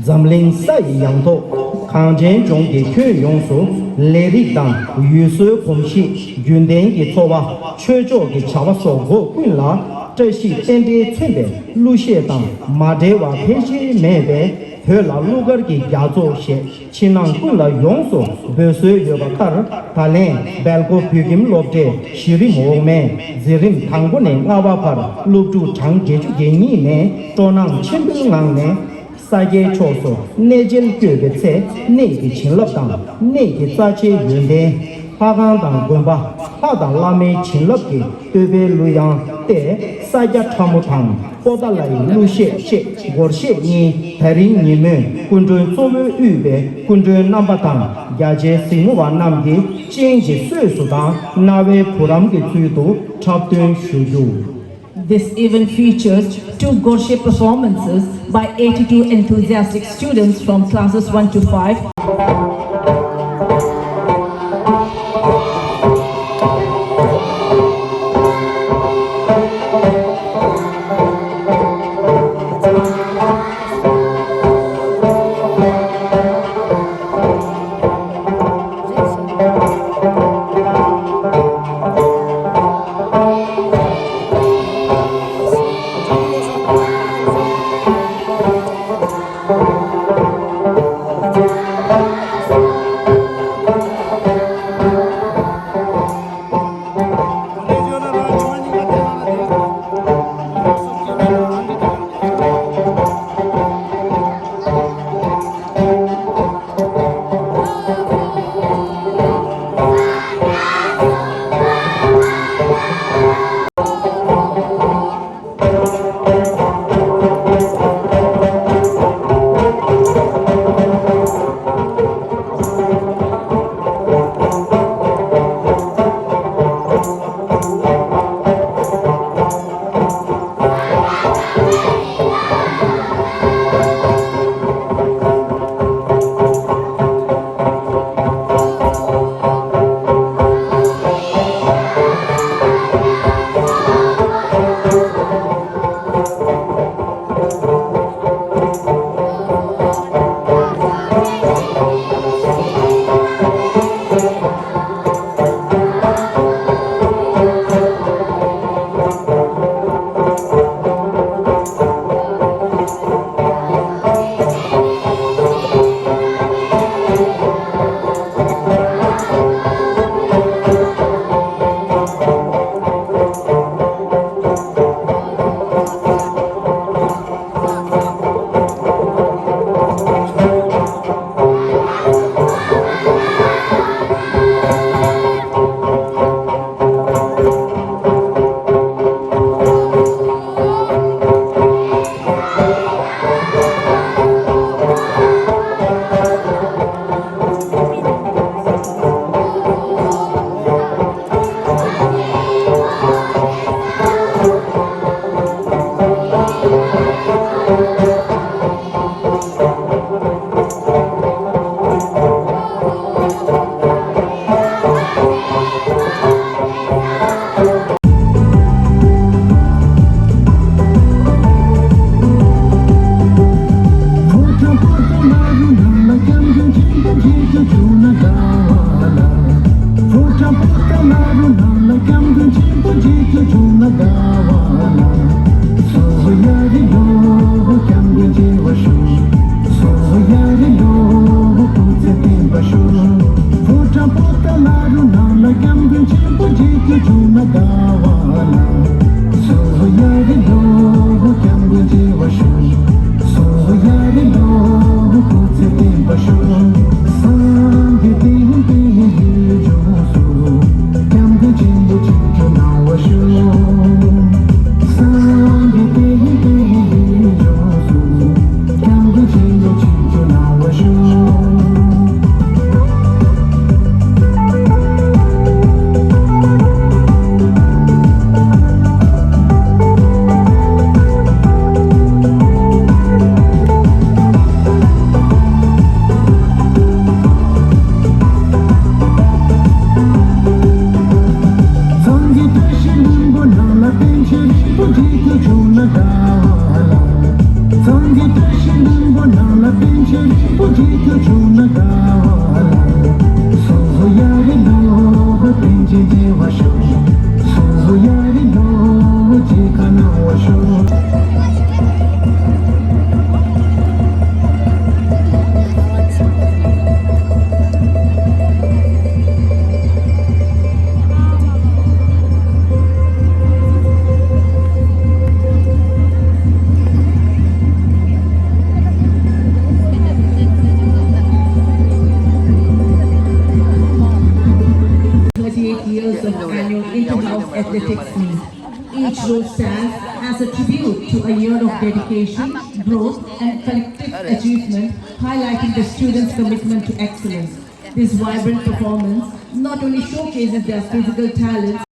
འཛམ་གླིང་ས་ཡི་ཡང་ཐོག་གངས་ཅན་ལྗོངས་ཀྱི་ཁྱོན་ཡོངས་སུ་ལས་རིགས་དང་ཡུལ་སྲོལ་གོམས་གཤིས། རྒྱུན་ལྡན་གྱི་འཚོ་བ། ཆོས་ཕྱོགས་ཀྱི་བྱ་བ་སོགས་སྒོ་ཀུན་ལ་བཀྲ་ཤིས་རྟེན་འབྲེལ་མཚོན་པའི་གླུ་གཞས་དང་མ་འབྲལ་བ་ཕལ་ཆེར་མེད་པས། བོད་ལ་གླུ་གར་གྱི་རྒྱ་མཚོ་ཞེས་ཕྱི་ནང་ཀུན་ལ་ཡོངས་སུ་འབོད་སྲོལ་ཡོད་པ་ལྟར། ད་ལན་སྦེལ་ཀོབ་བོད་ཁྱིམ་སློབ་གྲྭའི་གཞི་རིམ་འོག་མའི་འཛིན་རིམ་དང་པོ་ནས་ལྔ་པ་བར་སློབ་ཕྲུག་གྲངས་བརྒྱད་ཅུ་གྱ་གཉིས་ནས་སྤྲོ་སྣང་ཆེན་པོའི་ངང་ནས། ས་སྐྱའི་ཕྱོགས་སུ་གནས་མཇལ་བསྐྱོད་པའི་ཚེ། གནས་ཀྱི་བྱིན་རླབས་དང་གནས་ཀྱི་རྩ་ཆེའི་ཡོན་ཏན། ལྷ་ཁང་དང་དགོན་པ། ལྷ་དང་བླ་མའི་བྱིན་རླབས་ཀྱི་བསྟོད་པའི་གླུ་དབྱངས་ཏེ། ས་སྐྱ་ཁྲ་མོ་དང་པོ་ཏཱ་ལའི་གླུ་གཞས་ཞེས་སྒོར་གཞས་གཉིས་དེ་རིང་ཉིན་མོའི་སྐུ་མགྲོན་གཙོ་བོས་དབུས་པའི་སྐུ་མགྲོན་རྣམ་པ་དང་རྒྱ་ཆེའི་གཟིགས་མོ་བ་རྣམས་ཀྱིས་སྤྱན་གྱི་གསོས་སུ་དང་རྣ་བའི་བུ་རམ་གྱི་ཚུལ་དུ་འཁྲབ་སྟོན་ཞུ་རྒྱུ། This event features two Gorshe performances by eighty-two enthusiastic students from classes one to five. Thirty-eight years of annual inter-house athletics meet. Each row stands as a tribute to a year of dedication, growth, and collective achievement, highlighting the students' commitment to excellence. This vibrant performance not only showcases their physical talents,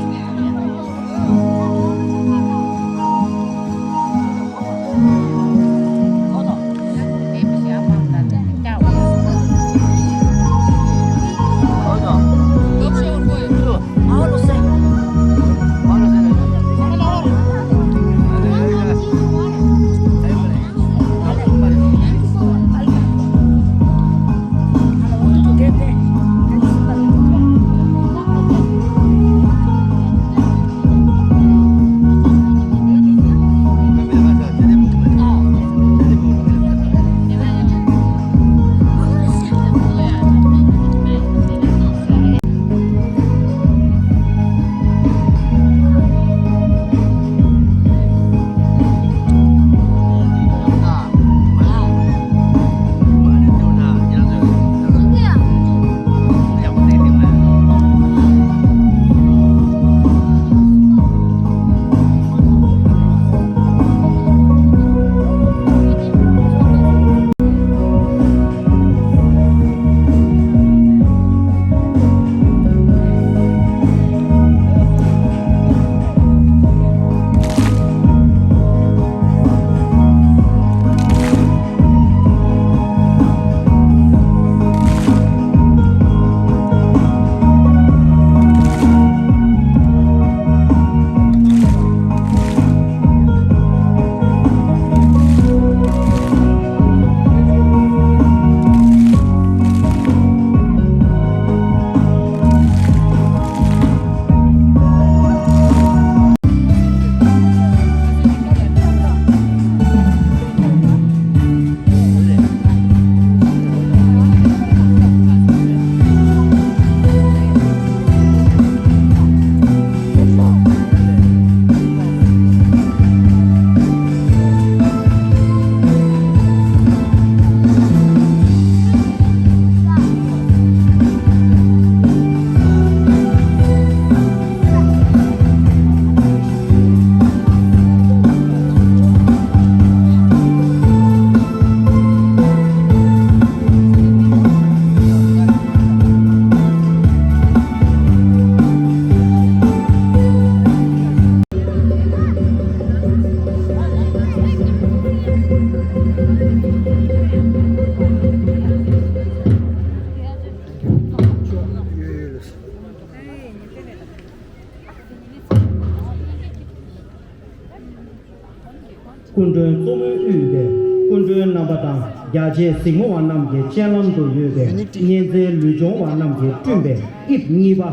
སྐུ་མགྲོན་གཙོ་བོས་དབུས་པའི་སྐུ་མགྲོན་རྣམ་པ་དང་། རྒྱ་ཆེའི་གཟིགས་མོ་བ་རྣམས་ཀྱི་སྤྱན་ལམ་དུ་ཡོད་པའི་གཉན་ཚའི་ལུས་སྦྱོང་བ་རྣམས་ཀྱིས་བསྐྲུན་པའི་དབྱིབས་གཉིས་པ།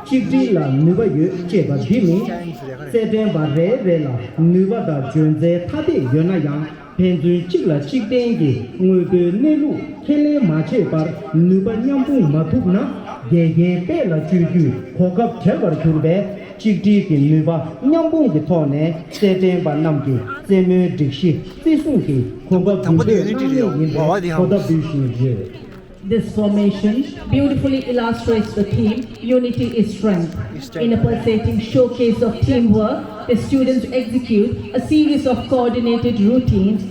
གཅིག་སྒྲིལ་ལ་ནུས་པ་ཡོད་ཅེས་པ་འདི་ནི། རྩེད་འགྲན་པ་རེ་རེ་ལ་ནུས་པ་དང་འཇོན་ཚད་ཐ་དད་ཡོད་ན་ཡང་། ཕན་ཚུན་གཅིག་ལ་གཅིག་བརྟེན་གྱི་དངོས་པོའི་གནས་ལུགས་ཁས་ལེན་མ་བྱས་པར་ནུས་པ་མཉམ་སྤུངས་མ་ཐུབ་ན། འགལ་རྐྱེན་སྤེལ་ལ་བཅོས་རྒྱུའི་གོ་སྐབས་བྲལ་བར་གྱུར་པས། གཅིག་སྒྲིལ་གྱི་ནུས་པ་མཉམ་སྤུངས་ཀྱི་ཐོག་ནས་རྩེད་འགྲན་པ་རྣམས་ཀྱི་རྩེད་མོའི་སྒྲིག་གཞི་བརྩི་སྲུང་གི་གོ་སྐབས་འདི་ཚོ་གནང་ངེས་ཡིན་པའི་གོ་བརྡ་འབུལ་བཞིན་ཡོད། This formation beautifully illustrates the theme, "Unity is strength." In a pulsating showcase of teamwork, the students execute a series of coordinated routines,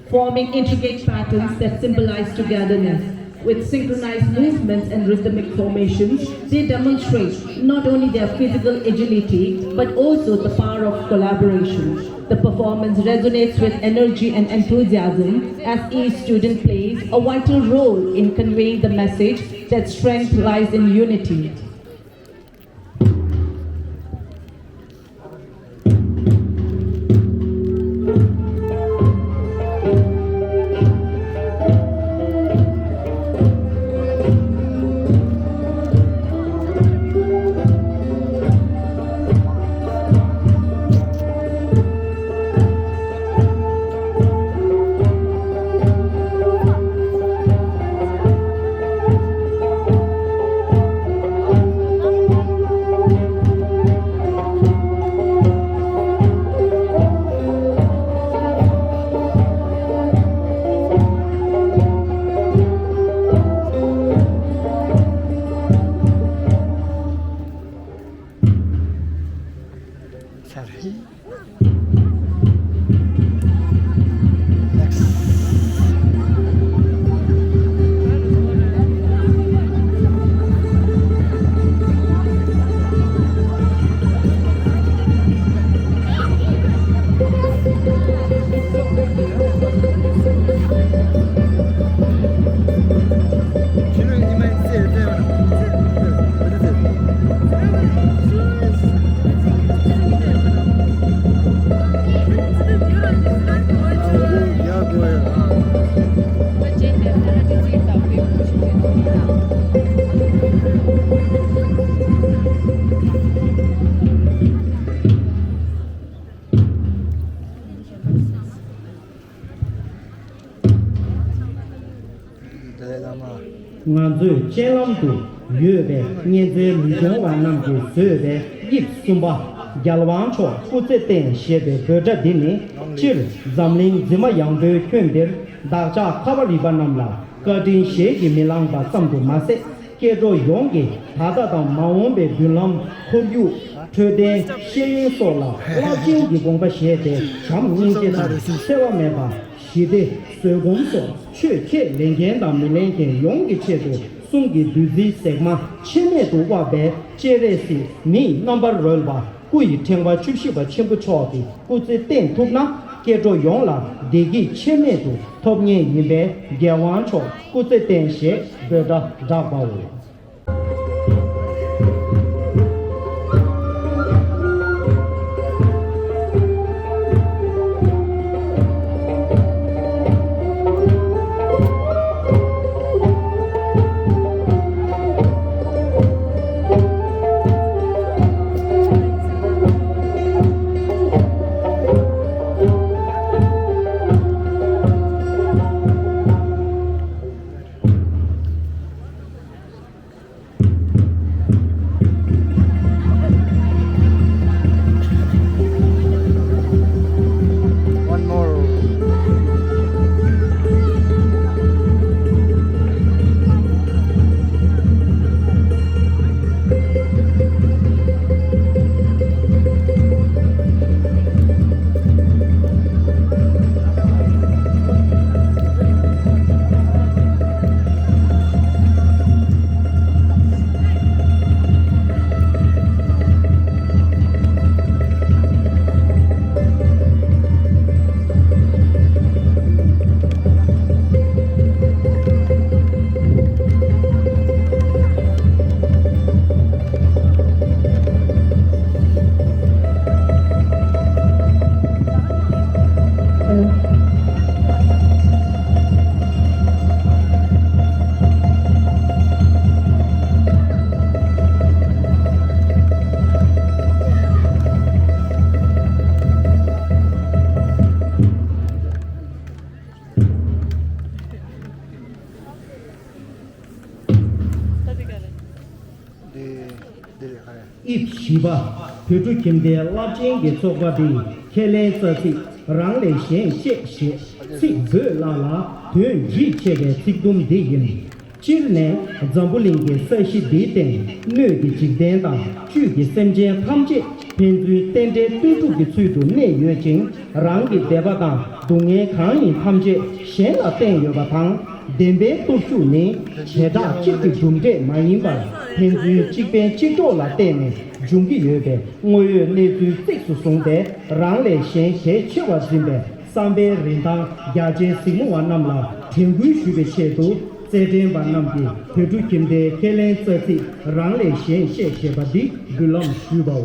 forming intricate patterns that symbolize togetherness. With synchronized movements and rhythmic formations, they demonstrate not only their physical agility, but also the power of collaboration. The performance resonates with energy and enthusiasm as each student plays a vital role in conveying the message that strength lies in unity. ང་ཚོས་སྤྱན་ལམ་དུ་ཡོད་པའི་གཉན་ཚའི་ལུས་སྦྱོང་བ་རྣམས་ཀྱིས་བཟོས་པའི་དབྱིབས་གསུམ་པ། རྒྱལ་དབང་མཆོག་སྐུ་ཚེ་བརྟན་ཞེས་པའི་འབོད་སྒྲ་འདི་ནི། སྤྱིར་འཛམ་གླིང་འཛིན་མ་ཡངས་པོའི་ཁྱོན་འདིར་བདག་ཅག་ཁ་བ་རི་པ་རྣམས་ལ་བཀའ་དྲིན་གཞལ་གྱིས་མི་ལང་པ་ཙམ་དུ་མ་ཟད། སྐྱེ་འགྲོ་ཡོངས་ཀྱི་ད་ལྟ་དང་མ་འོངས་པའི་མདུན་ལམ། ཁོར་ཡུག་འཕྲོད་བསྟེན། ཤེས་ཡོན་སོགས་ལ་རླབས་ཆེན་གྱི་དགོངས་པ་བཞེས་ཏེ། བྱམས་སྙིང་རྗེ་དང་འཚེ་བ་མེད་པ། ཞི་བདེ། བཟོད་སྒོམ་སོགས་ཆོས་ཁས་ལེན་མཁན་དང་མི་ལེན་མཁན་ཡོངས་ཀྱི་ཆེད་དུ། གསུང་གི་བདུད་རྩིའི་ཟེགས་མ་ཆད་མེད་དུ་དབབ་པའི་སྤྱན་རས་གཟིགས་མིའི་རྣམ་པར་རོལ་པ། སྐུ་ཡི་ཕྲེང་བ་བཅུ་བཞི་པ་ཆེན་པོ་མཆོག་གི་སྐུ་ཚེ་བརྟན་ཐུབ་ན། སྐྱེ་འགྲོ་ཡོངས་ལ་བདེ་སྐྱིད་ཆད་མེད་དུ་ཐོབ་ངེས་ཡིན་པས། རྒྱལ་དབང་མཆོག་སྐུ་ཚེ་བརྟན་ཞེས་འབོད་སྒྲ་བསྒྲགས་པའོ། དབྱིབས་བཞི་པ། བོད་ཕྲུག་ཁྱིམ་སྡེའི་རླབས་ཆེན་གྱི་ཚོགས་པ་འདིས་ཁས་ལེན་རྩ་ཚིག་རང་ལས་གཞན་གཅེས་ཞེས་ཚིག་བོད་བརླག་ལ་དོན་འདྲིས་ཆེ་བའི་ཚིག་དུམ་འདི་ཡིན། སྤྱིར་ནས་འཛམ་བུ་གླིང་གི་ས་གཞི་འདིའི་སྟེང་སྣོད་ཀྱི་འཇིག་རྟེན་དང་བཅུད་ཀྱི་སེམས་ཅན་ཐམས་ཅད་ཕན་ཚུན་རྟེན་འབྲེལ་ལྟོས་གྲུབ་ཀྱི་ཚུལ་དུ་གནས་ཡོད་ཅིང་། རང་གི་བདེ་བ་དང་སྡུག་བསྔལ་གང་ཡིན་ཐམས་ཅད་གཞན་ལ་བརྟེན་ཡོད་པ་དང་། བདེན་པའི་སྟོབས་ཤུགས་ནི་བྱེ་བྲག་གཅིག་གི་གྲུབ་འབྲས་མ་ཡིན་པར་ཕན་ཚུན་གཅིག་ཕན་གཅིག་གྲོགས་ལ་བརྟེན་ནས་འབྱུང་གི་ཡོད་པའི་དངོས་ཡོད་གནས་ཚུལ་གཙིགས་སུ་བཟུང་སྟེ། རང་ལས་གཞན་གལ་ཆེ་བར་འཛིན་པའི་བསམ་པའི་རིན་ཐང་རྒྱ་ཆེའི་གཟིགས་མོ་བ་རྣམས་ལ་དྲན་སྐུལ་ཞུ་བའི་ཆེད་དུ། རྩེད་འགྲན་པ་རྣམས་ཀྱིས་བོད་ཕྲུག་ཁྱིམ་སྡེའི་ཁས་ལེན་རྩ་ཚིག་རང་ལས་གཞན་གཅེས་ཞེས་པ་འདི་འབུལ་ལམ་ཞུས་པའོ།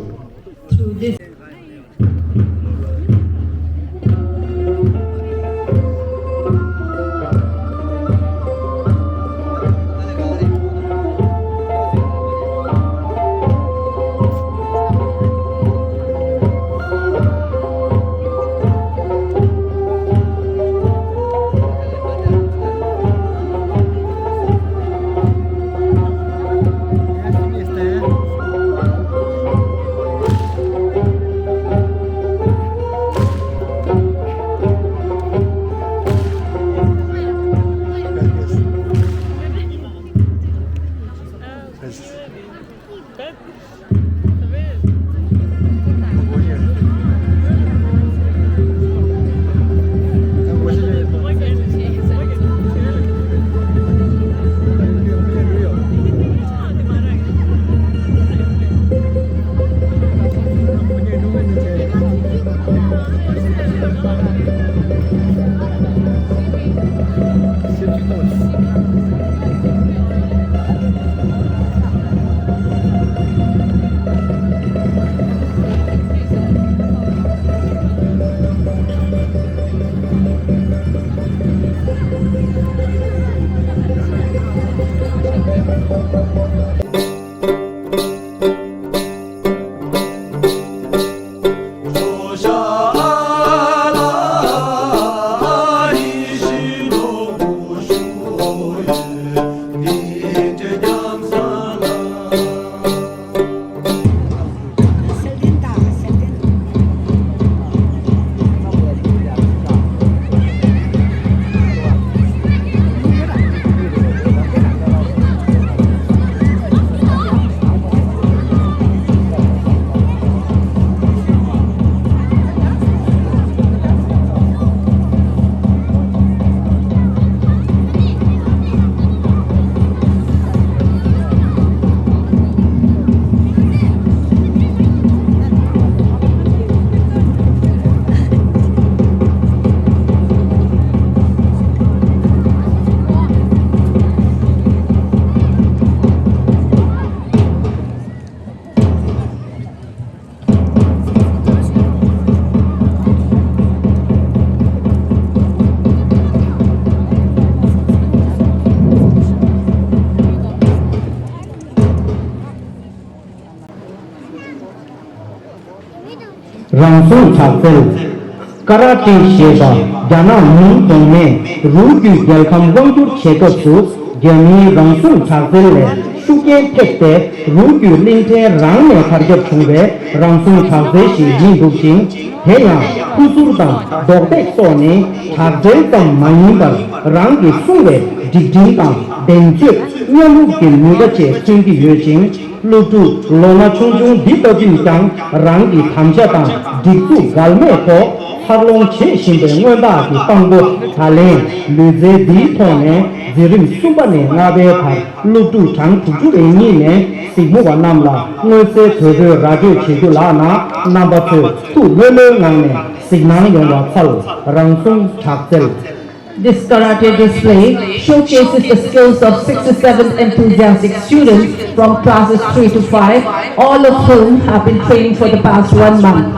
རང་སྲུང་དྲག་རྩལ། ཀ་ར་ཊེ་ཞེས་པ་རྒྱ་ནག་མིང་གོང་མས་རུའུ་རྒྱུད་རྒྱལ་ཁམས་དབང་བསྒྱུར་བྱེད་སྐབས་སུ། རྒྱ་མིའི་རང་སྲུང་དྲག་རྩལ་ལས་ཤུགས་རྐྱེན་ཐེབས་ཏེ། རུའུ་རྒྱུད་གླིང་ཕྲན་རང་ནས་དར་ཁྱབ་བྱུང་བའི་རང་སྲུང་དྲག་རྩལ་ཞིག་ཡིན་འདུག་ཅིང་། དེ་ཡང་ཁུ་ཚུར་དང་རྡོག་ཐེག་སོགས་ནི་དྲག་རྩལ་ཙམ་མ་ཡིན་པར། རང་གི་སྲུང་བའི་སྒྲིག་ཁྲིམས་དང་། བདེན་སྤྱོད། མཉམ་རུབ་ཀྱི་ནུས་པ་བཅས་མཚོན་གྱི་ཡོད་ཅིང་། སློབ་ཕྲུག་ལོ་ན་ཆུང་ཆུང་འདི་ལྟ་བུས་ཀྱང་རང་གི་དམ་བཅའ་དང་སྒྲིག་འཛུགས་འགལ་མེད་ཐོག་འཚར་ལོངས་བྱེད་བཞིན་པའི་མངོན་རྟགས་ཀྱི་དཔང་པོ། ད་ལན་ལུས་རྩལ་འདིའི་ཐོག་ནས་འཛིན་རིམ་གསུམ་པ་ནས་ལྔ་པའི་བར་སློབ་ཕྲུག་གྲངས་དྲུག་ཅུ་རེ་གཉིས་ནས་གཟིགས་མོ་བ་རྣམས་ལ་མངོན་གསལ་དོད་པོས་ར་སྤྲོད་བྱེད་རྒྱུ་ལགས་ན། རྣམ་པ་ཚོས་ཐུགས་ལྷོད་ལྷོད་ངང་ནས་གཟིགས་གནང་ཡོང་བ་འཚལ། རང་སྲུང་དྲག་རྩལ། This karate display showcases the skills of sixty-seven enthusiastic students from classes three to five, all of whom have been training for the past one month.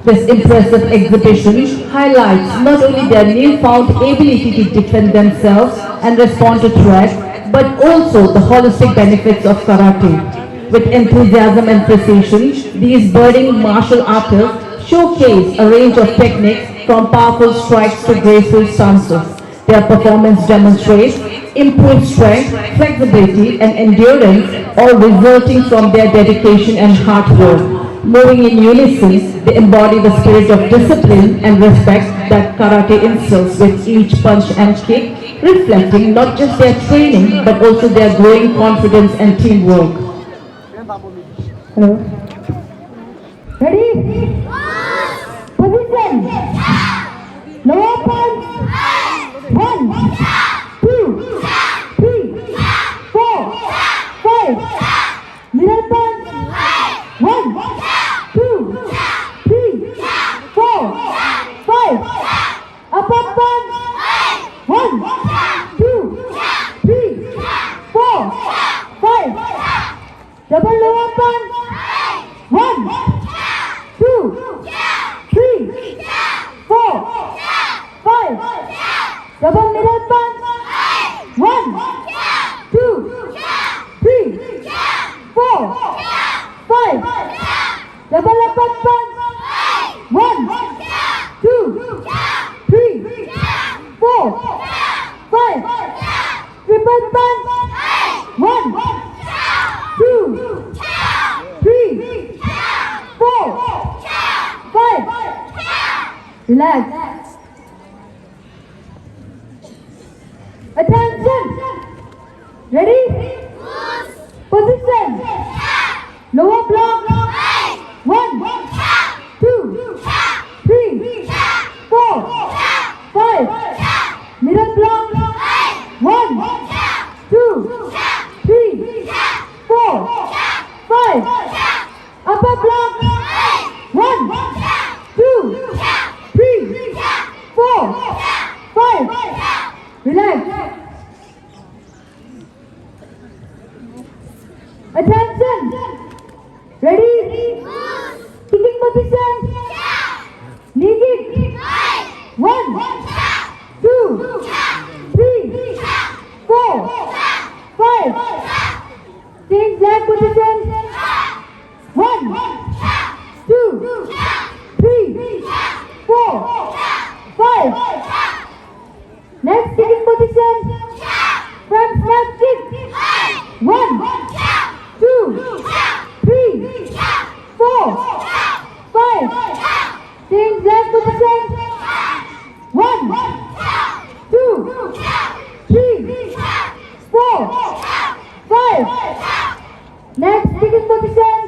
This impressive exhibition highlights not only their newfound ability to defend themselves and respond to threats, but also the holistic benefits of karate. With enthusiasm and precision, these budding martial artists showcase a range of techniques from powerful strikes to graceful stances. Their performance demonstrates improved strength, flexibility, and endurance, all resulting from their dedication and hard work. Moving in unison, they embody the spirit of discipline and respect that karate instills with each punch and kick, reflecting not just their training but also their growing confidence and teamwork. Hello. Ready? Position. Lower punch. One, two, three, four, five. Middle punch. One, two, three, four, five. Upper punch. One, two, three, four, five. Double lower punch. One, two, three, four, five. Double middle punch. One, two, three, four, five. Double upper punch. One, two, three, four, five. Triple punch. One, two, three, four, five. Relax. Attention. Ready? Position. Lower block. One, two, three, four, five. Middle block. One, two, three, four, five. Upper block. One, two, three, four, five. Relax. Attention. Ready? Kicking position. Knee kick. One, two, three, four, five. Change leg position. One, two, three, four, five. Next kicking position. Front snap kick. One, two, three, four, five. Change leg position. One, two, three, four, five. Next kicking position.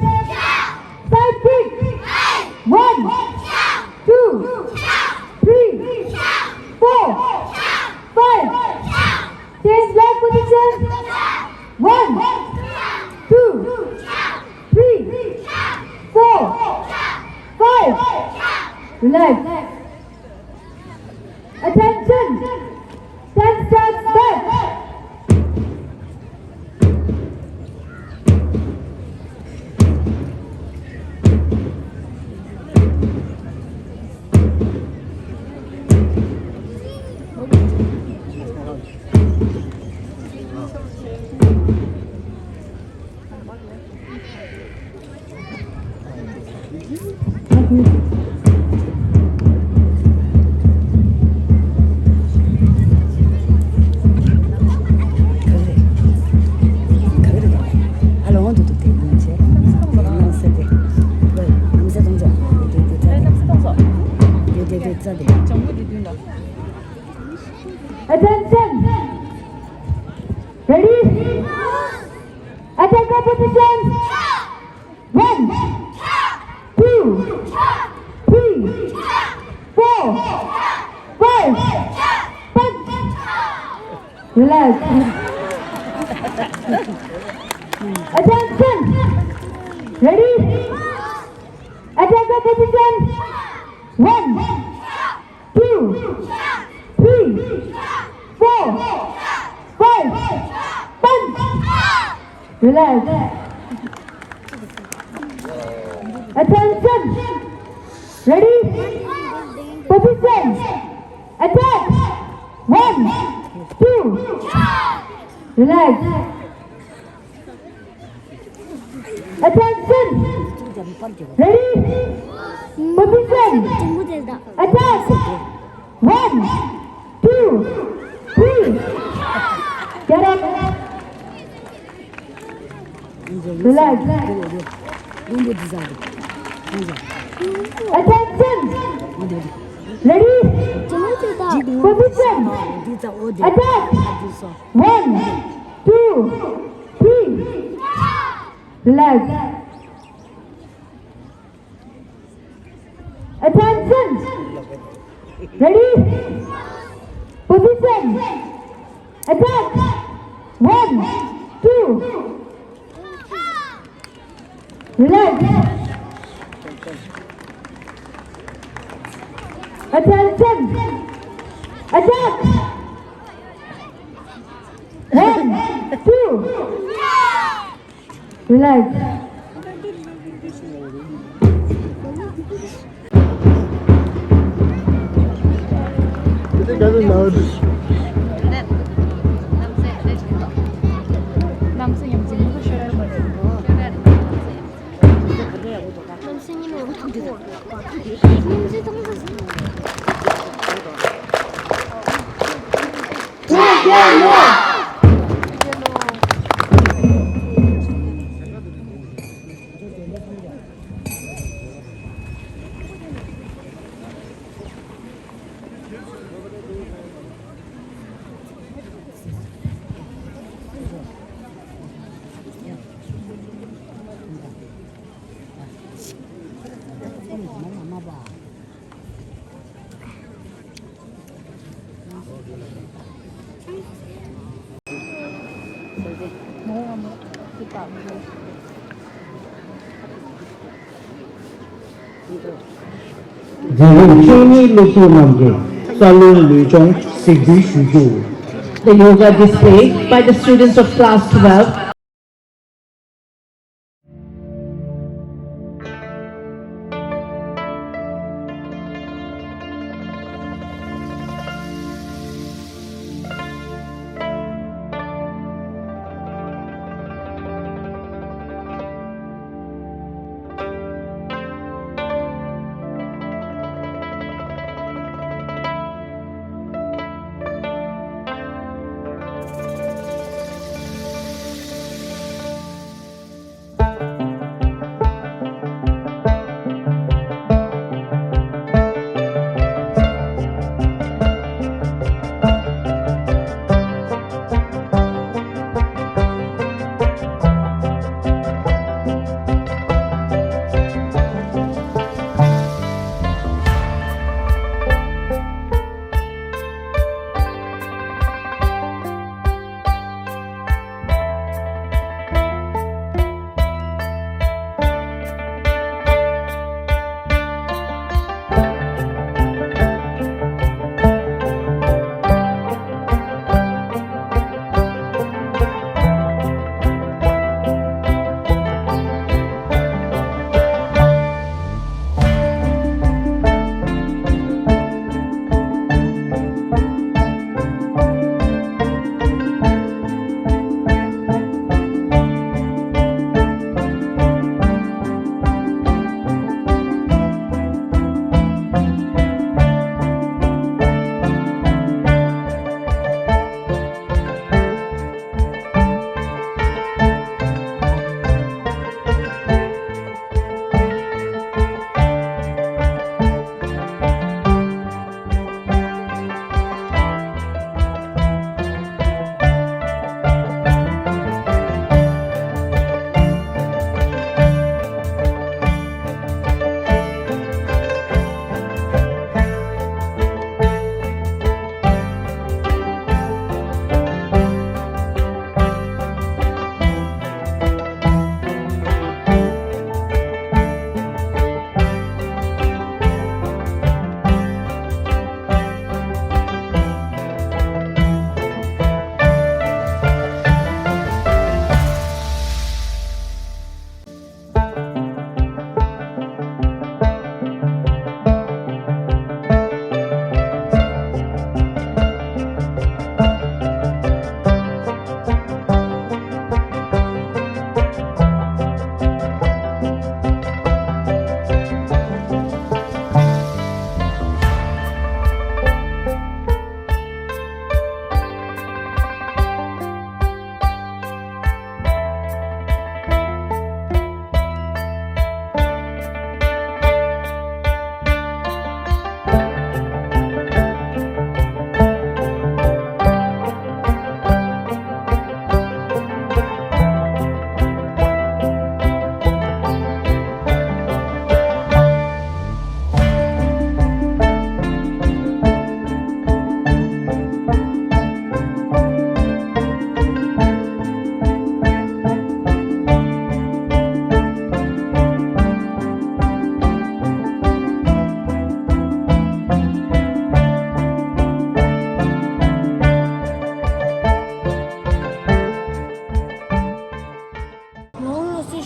Side kick. One, two, three, four, five. Change leg position. One, two, three, four, five. Relax. Attention! Ten steps back. Attention! Ready? Attack the position! One, two, three, four, five. Punch. Relax. Attention. Ready? Attack the position. One, two, three, four, five. Punch. Relax. Attention. Ready? Position. Attack. One, two. Relax. Attention. Ready? Position. Attack. One, two, three. Get up. Relax. Attention. Ready. Position. Attack. One, two, three. Relax. Attention. Ready. Position. Attack. One, two. Relax. Attention. Attack. One, two. Relax. འཛིན་རིམ་བཅུ་གཉིས་སློབ་ཕྲུག་རྣམས་ཀྱིས་རྩ་རླུང་ལུས་སྦྱོང་གཟིགས་འབུལ་ཞུ་རྒྱུ། The yoga displayed by the students of class twelve.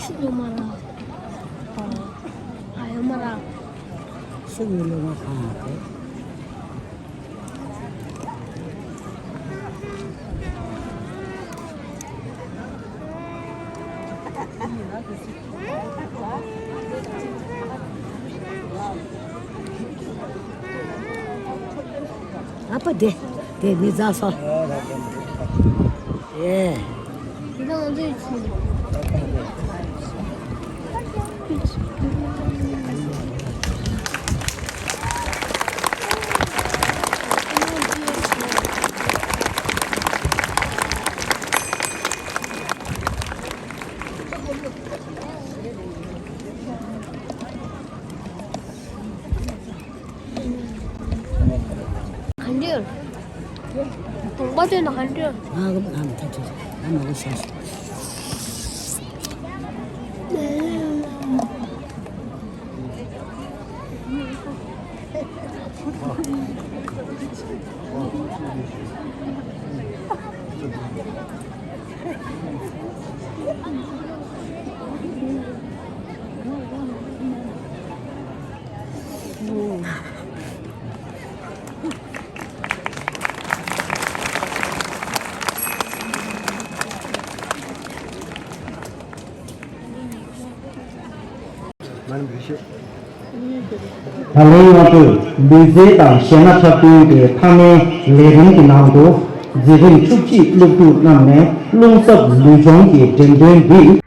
ཤི་ཡོད་མ་ར། ཨ་ཡོད་མ་ར། ཤི་ཡོད་ལོ་མ་ཧ་ཧ། ཨ་ཕ་དེ་དེ་མི་ཟ་སོ། ཨེ། ག་འདྲ། གོང་པ་དེ་ན་ག་འདྲ། ང་གི་ང་མི་ཐུབ་ཐུབ་ང་མ་གི་ཤ་ཤ། ད་ལན་ཡོང་དུས་ལུས་རྩལ་དང་གཞས་སྣ་འཁྲབ་སྟོན་གྱི་མཐའ་མའི་ལས་རིམ་གྱི་ནང་དུ་འཛིན་རིམ་བཅུ་གཅིག་སློབ་ཕྲུག་རྣམས་ནས་རླུང་གསེབ་ལུས་སྦྱོང་གི་འགྲེམས་སྟོན་འདི།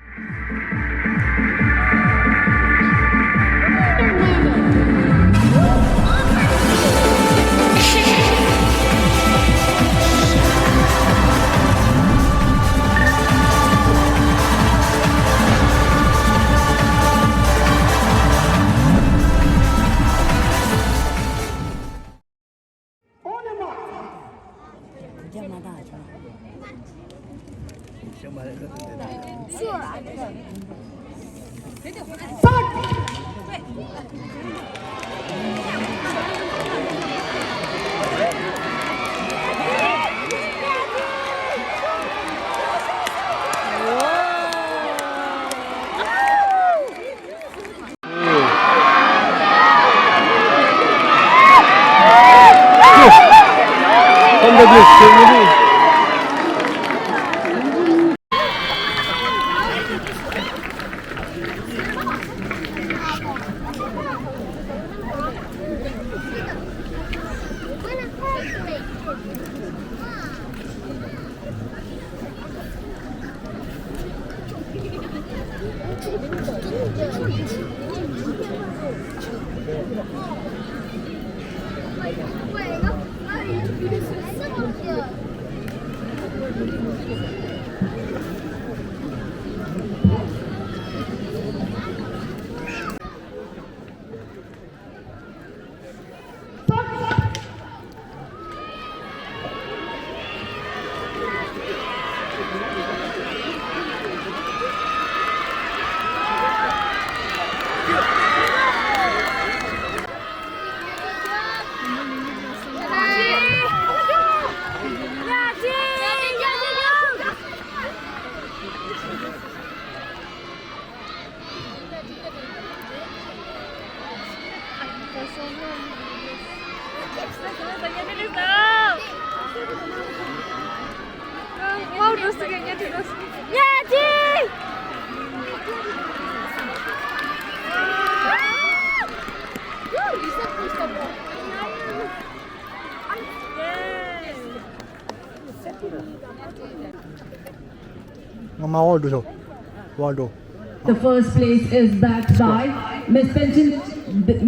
The first place is bagged by Miss Pension,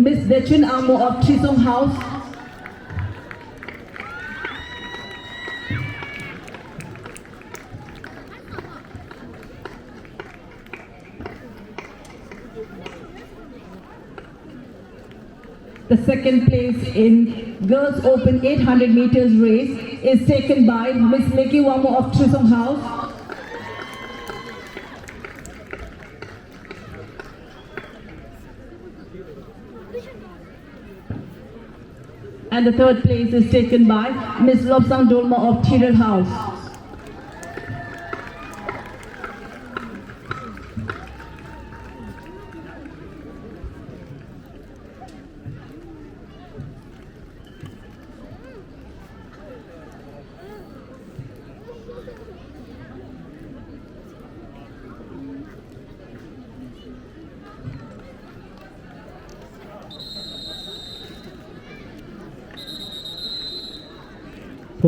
Miss Vechin Amo of Trisong House. The second place in Girls Open eight hundred meters race is taken by Miss Leki Wamo of Trisong House. And the third place is taken by Miss Lobsang Dolma of Thiral House.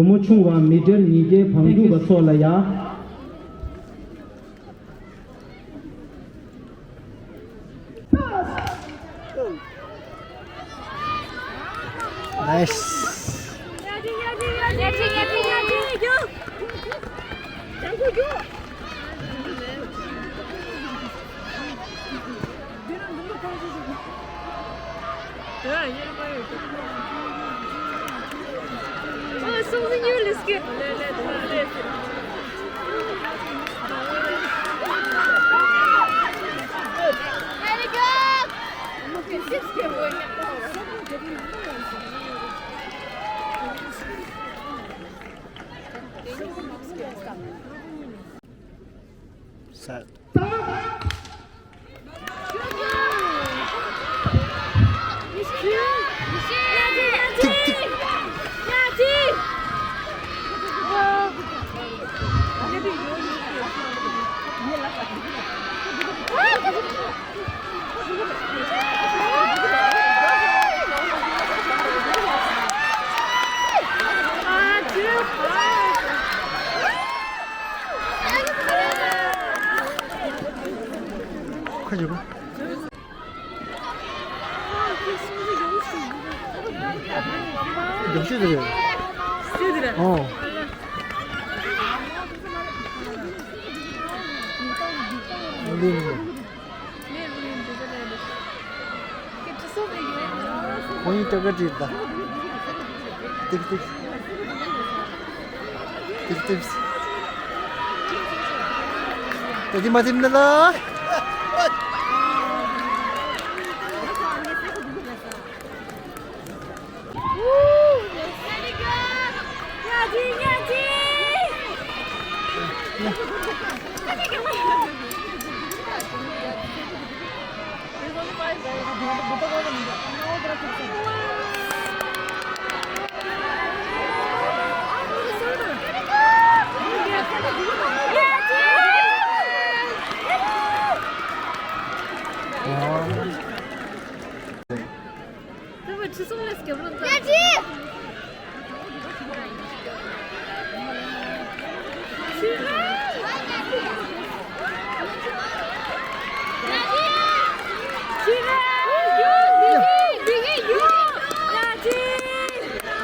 བུ་མོ་ཆུང་བ་མི་ཌལ་ཉིས་བརྒྱའི་བང་རྒྱུག་པ་སོགས་ལ་ཡ། Nice. Set. ཁ་ཆེ་པོ། ཡག་ཤོས་དེ་རེད། སུས་དེ་རེད། ཨོ། འདི་ནི། ཁོང་ཡིན་སྐྲ་དཀར་བྲིས་ད། ཏིག་ཏིག་ཏིག་ཏིག་ད་དེ་མ་ཐིམ་ན་ལ།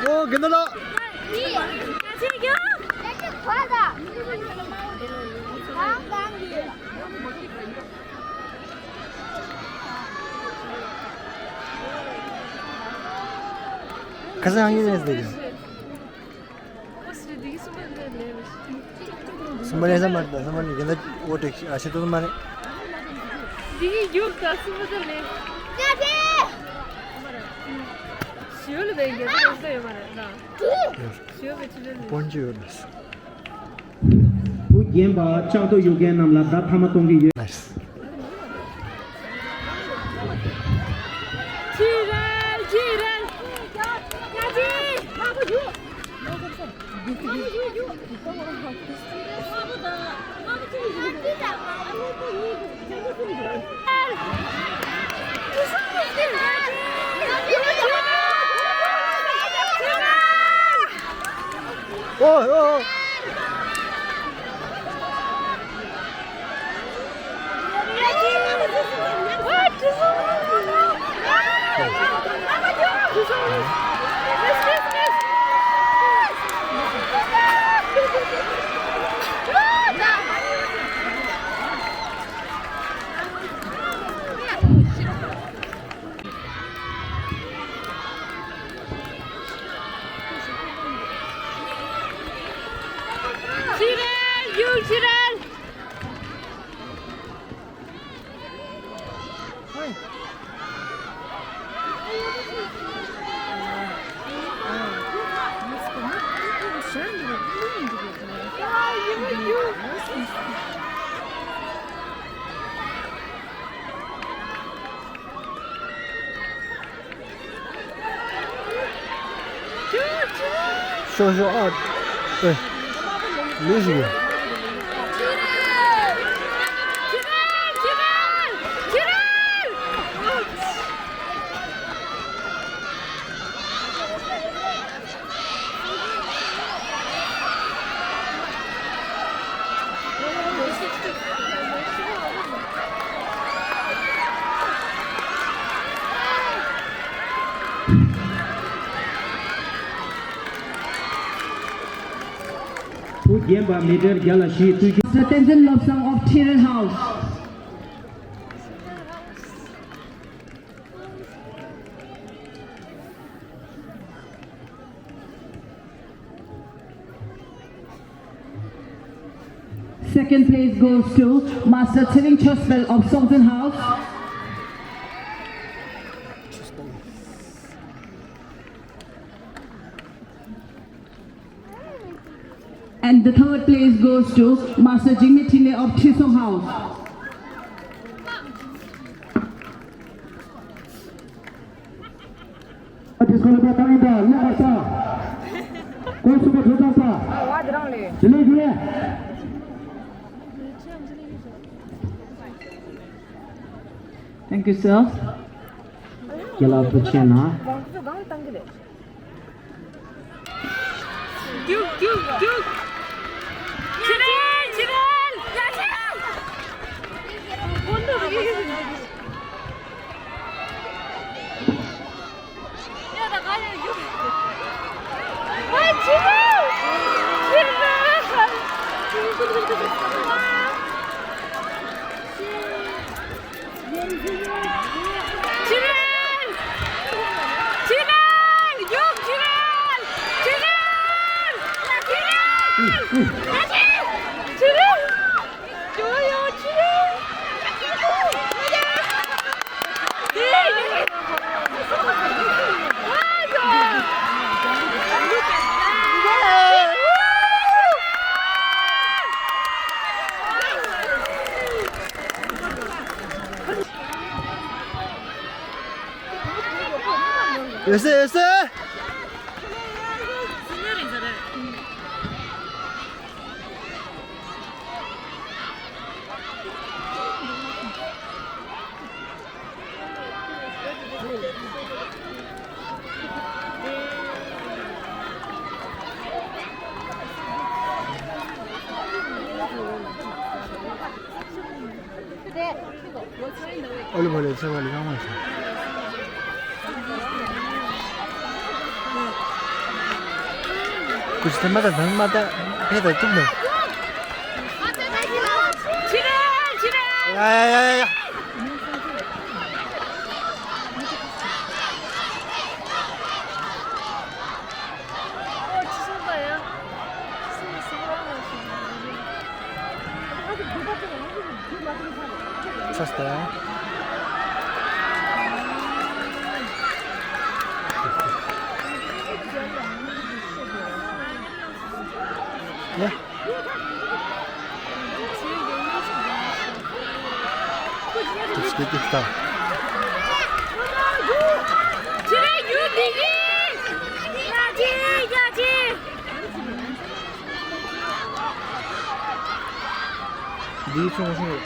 ཨོ། དགེ་འདུན་ལགས། ཁ་སང་ཡིན་ནས་ཟེར་གི། སུམ་པ་ལེན་ས་མ་རེད། སུམ་པ་ནི་རྒན་ད་འོ་དྲེག་ཨ་ཤི་ཏོ་མ་རེད། འདི་གི་རྒྱུག་ད་སུམ་པ་ད་ལེན། ཞོལ་ལ་བའི་རྒྱལ་ས་རེད་ས་ཡོད་མ་རེད་ད། ཞོལ་བའི་ཆུ་ལེན་ལེན། སྤོན་ཆུ་ཡོད་ལ། བུ་རྒན་པ་ལྕགས་རྡོ་གཡུག་མཁན་རྣམས་ལ་བརྡ་མཐའ་མ་གཏོང་གི་ཡོད། Nice. ཨོ་ཨོ། ཕྱི་རལ། ཡུལ་ཕྱི་རལ། ཤོག་ཤོག་ཨ། ཨེ། ལུས་ཤིག་ཡོད། བུ་རྒན་པ་མི་ཊར་བརྒྱ་ལ་བཞི་ཐུགས་རྗེ། Mister Tenzin Lobsang of Thiral House. Second place goes to Master Tsering Chospel of Songtsen House. And the third place goes to Master Jingmi Thinley of Thisong House. Disqualify བཏང་ཡིན་ད། ལེགས་པར་ལྟ། ཀོང་སུ་པ་གྲོས་བཏང་ས། དེ་ལས་རྒྱུ་ལས། Thank you, sir. རྒན་ལགས་ཐུགས་རྗེ་གནང་། རྒྱུག་རྒྱུག་རྒྱུག་ཕྱི་རེད། ཕྱི་རེད། ཡ་ཕྱི་རེད། ཡ་ད་ག་ཡ་རྒྱུག་ཕྱི་རེད། ཕྱི་རེད། ཕྱི་རེད། ཕྱི་རེད། རྒྱུག་ཕྱི་རེད། ཕྱི་རེད། ཕྱི་རེད། ཕྱི་རེད། ཕྱི་རེད། ཕྱི་རེད། ཡོད་སེ་ཡོད་སེ། ཨ་ལུ་བ་ལས་ཚེ་བ་ལས་ཡང་མ་ཤེས། ཁུ་ཆུ་ཚན་མ་ད་དང་མ་ད་ཕེ་ད་ཐུབ་ནོ། ཕྱི་རེད། ཕྱི་རེད། ཡ་ཡ་ཡ་ཡ་ཡ། ཚ་སྟེ། ཡ། ཏིག་ཏིག་ཏིག་ཏ། འདི་ཆུང་ཆུང་།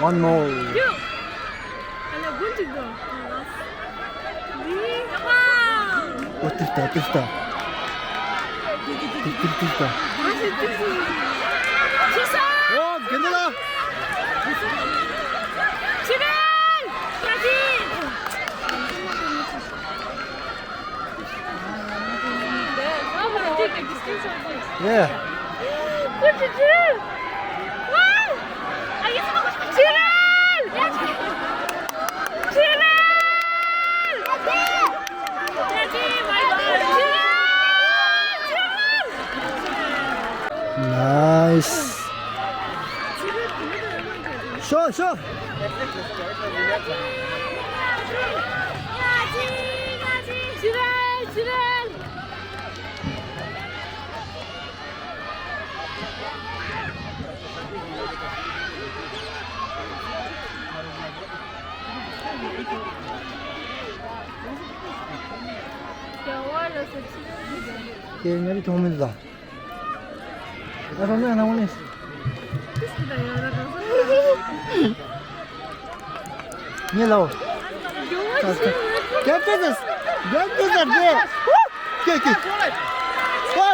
One more. ཨོ་ཏི་ལྟ་ཏི་ལྟ། ཏི་ཏི་ལྟ། ཨོ་རྒན་ལགས། Yeah. Nice. Sure, sure. དེ་ཉེ་རི་ཐོང་མི་འདུག་ད། ང་ཚོ་ནས་ནང་ནས། ཉེ་ལོ། རྒྱབ་ཏུ་ཟེར། རྒྱབ་ཏུ་ཟེར་རྒྱབ། ཀྱེ་ཀྱེ། ཝའི་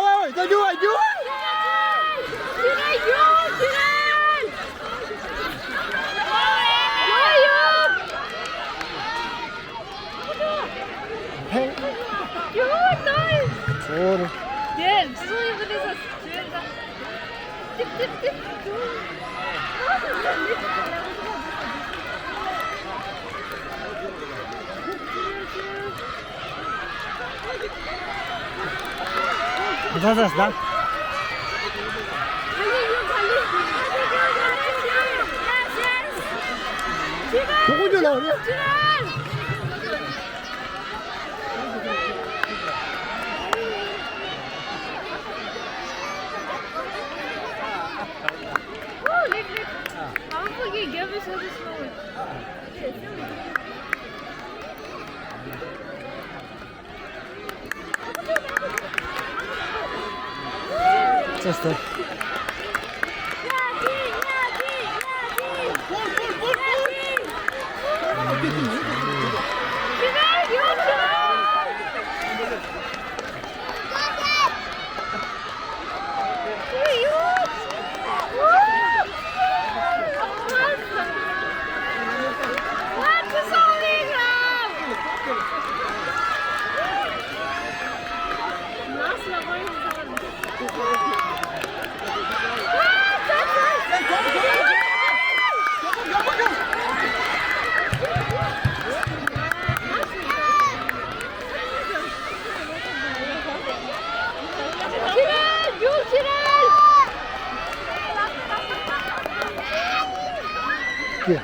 ཀྱེ།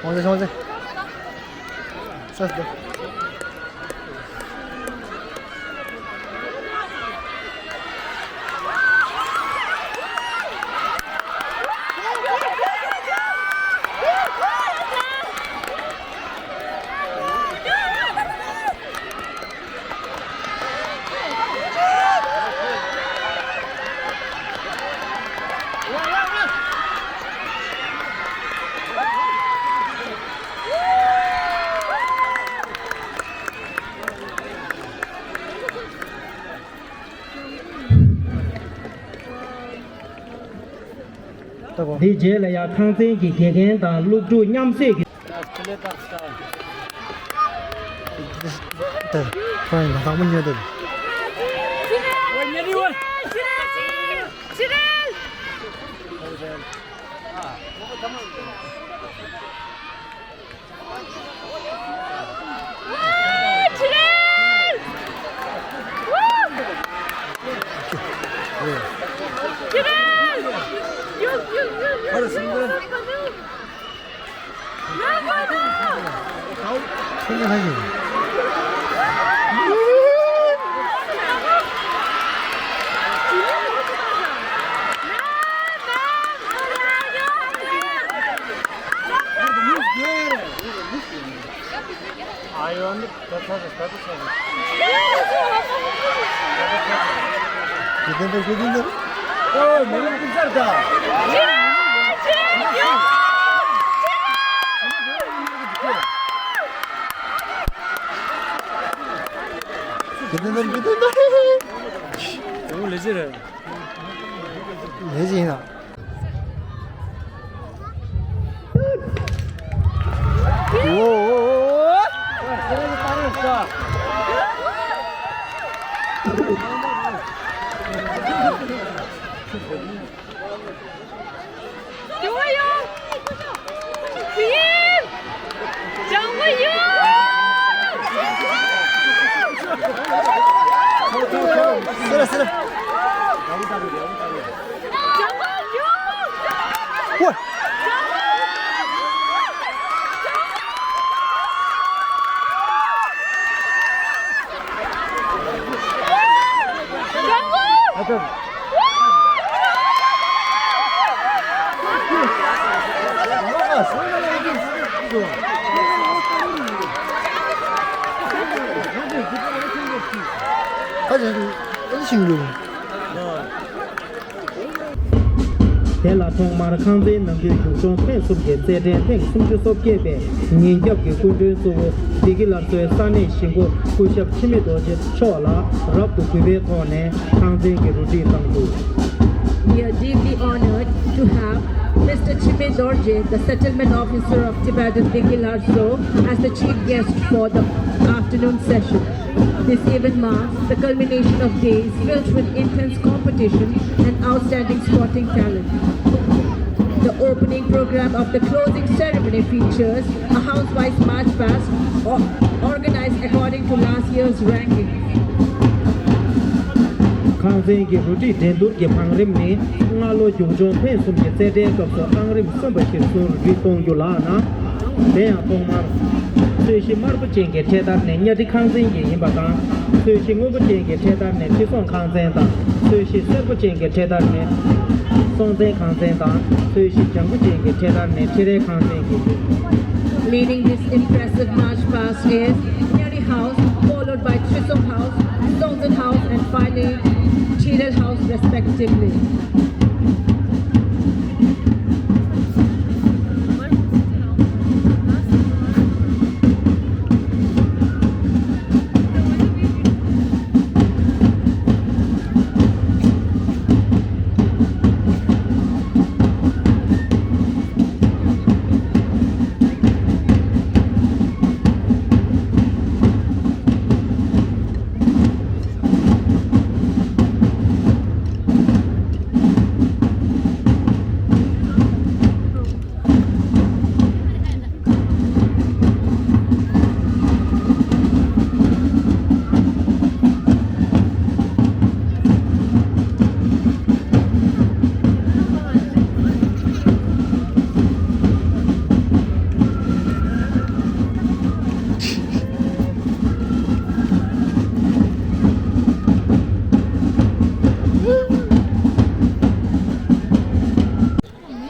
ཆུང་ཟེ་ཆུང་ཟེ། ས་སྡོད། འདིའི་རྗེས་ལ་ཡང་ཁང་ཚན་གྱི་དགེ་རྒན་དང་སློབ་ཕྲུག་མཉམ་བསྲེས་ཀྱི། ལས་བྱེད་ཡིན་ན། དེ་ལ་ཐོག་མར་ཁང་ཚན་ནང་ཁུལ་མཇུག་སྐྱོང་ཐེངས་གསུམ་གྱི་རྩེད་འགྲན་ཐེངས་སུམ་ཅུ་སོ་བརྒྱད་པའི་ཉིན་རྒྱབ་ཀྱི་སྐུ་མགྲོན་གཙོ་བོ་བདེ་སྐྱིད་སླར་གསོའི་ས་གནས་གཞིས་འགོ་སྐུ་ཞབས་འཆི་མེད་རྡོ་རྗེ་མཆོག་ལ་རབ་ཏུ་གུས་པའི་ཐོག་ནས་ཁང་ཚན་གྱི་རོལ་དྲིལ་བཏང་འདུག We are deeply honored to have Mister Chime Dorje, the settlement officer of Tibetan Degi Larso, as the chief guest for the afternoon session. This event marks the culmination of days filled with intense competition and outstanding sporting talent. The opening program of the closing ceremony features a house-wise march past, o- organized according to last year's ranking. ཁང་ཚན་གྱི་རོལ་དྲིལ་འགྲན་བསྡུར་གྱི་བང་རིམ་ནི་སྔ་ལོ་མཇུག་སྐྱོང་ཐེངས་གསུམ་གྱི་རྩེད་འགྲན་སྐབས་སུ་ཨང་རིམ་གསུམ་པ་གཞིར་བཟུང་རོལ་དྲིལ་གཏོང་རྒྱུ་ལགས་ན། དེ་ཡང་ཐོག་མར་ཚོས་གཞི་དམར་པོ་ཅན་གྱི་འཕྲེད་དར་ནི་གཉའ་ཁྲི་ཁང་ཚན་གྱི་ཡིན་པ་དང་། ཚོས་གཞི་སྔོན་པོ་ཅན་གྱི་འཕྲེད་དར་ནི་ཁྲི་སྲོང་ཁང་ཚན་དང་། ཚོས་གཞི་སེར་པོ་ཅན་གྱི་འཕྲེད་དར་ནི་སྲོང་བཙན་ཁང་ཚན་དང་། ཚོས་གཞི་ལྗང་གུ་ཅན་གྱི་འཕྲེད་དར་ནི་ཁྲི་རལ་ཁང་ཚན་གྱི་ཡིན། Leading this impressive march past is Nyari House, followed by Triso House, Songtsen House, and finally Chirel House, respectively.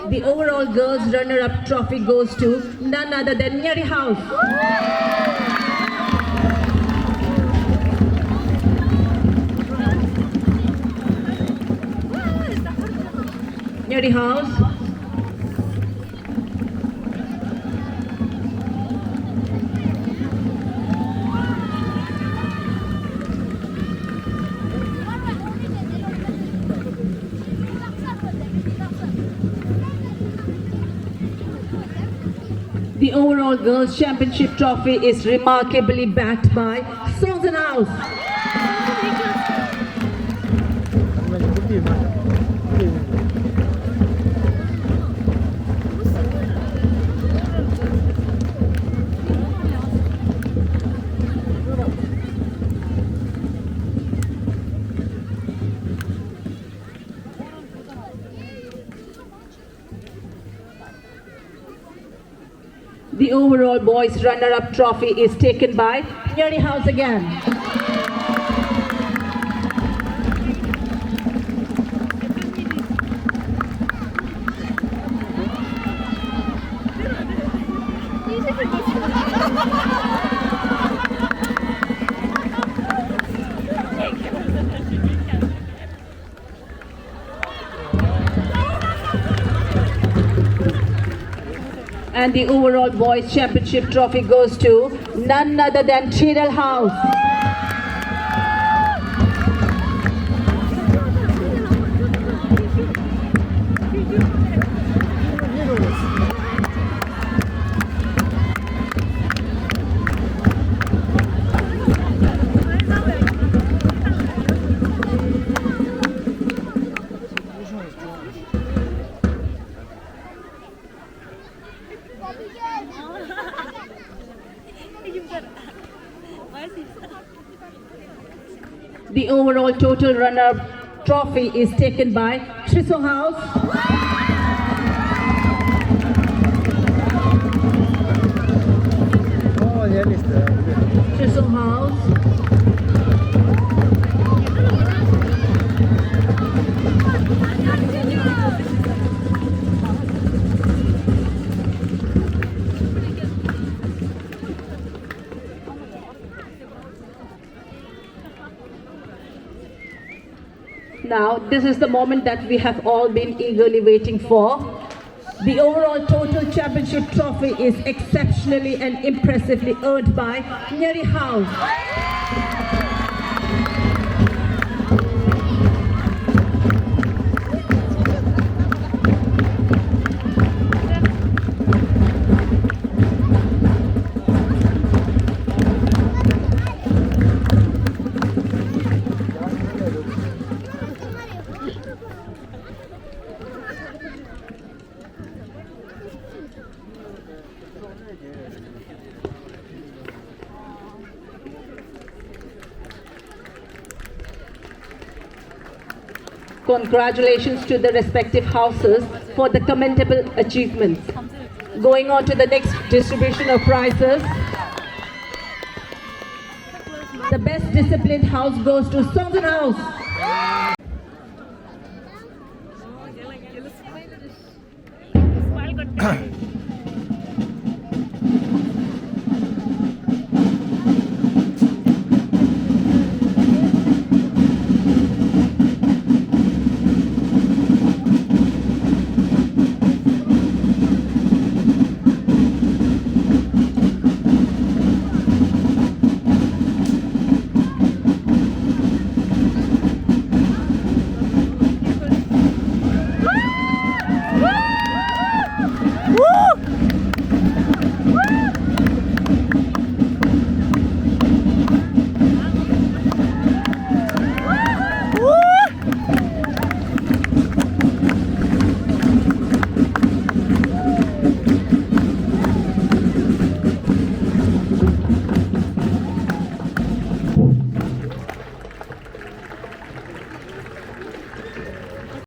The overall girls runner-up trophy goes to none other than Nyari House. Nyari House. The overall girls' championship trophy is remarkably backed by Songtsen House. The overall boys runner-up trophy is taken by Nyari House again. And the overall boys championship trophy goes to none other than Chirel House. The overall total runner-up trophy is taken by Triso House. Triso House. Now, this is the moment that we have all been eagerly waiting for. The overall total championship trophy is exceptionally and impressively earned by Nyari House. Congratulations to the respective houses for the commendable achievements. Going on to the next distribution of prizes. The best disciplined house goes to Songtsen House.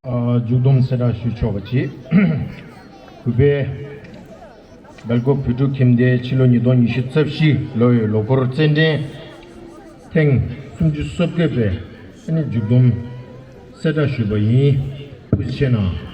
ཨ། མཇུག་བསྡོམས་གསལ་བསྒྲགས་ཞུ་ཆོག་པ་བྱེད། གུས་པས་སྦེལ་ཀོབ་བོད་ཕྲུག་ཁྱིམ་སྡེའི་ཕྱི་ལོ་ཉིས་སྟོང་ཉི་ཤུ་རྩ་བཞི་ལོའི་ལོ་འཁོར་རྩེད་འགྲན་ཐེངས་སུམ་ཅུ་སོ་བརྒྱད་པའི་ཨ་ནི་མཇུག་བསྡོམས་གསལ་བསྒྲགས་ཞུས་པ་ཡིན། ཐུགས་རྗེ་ཆེ་གནང་།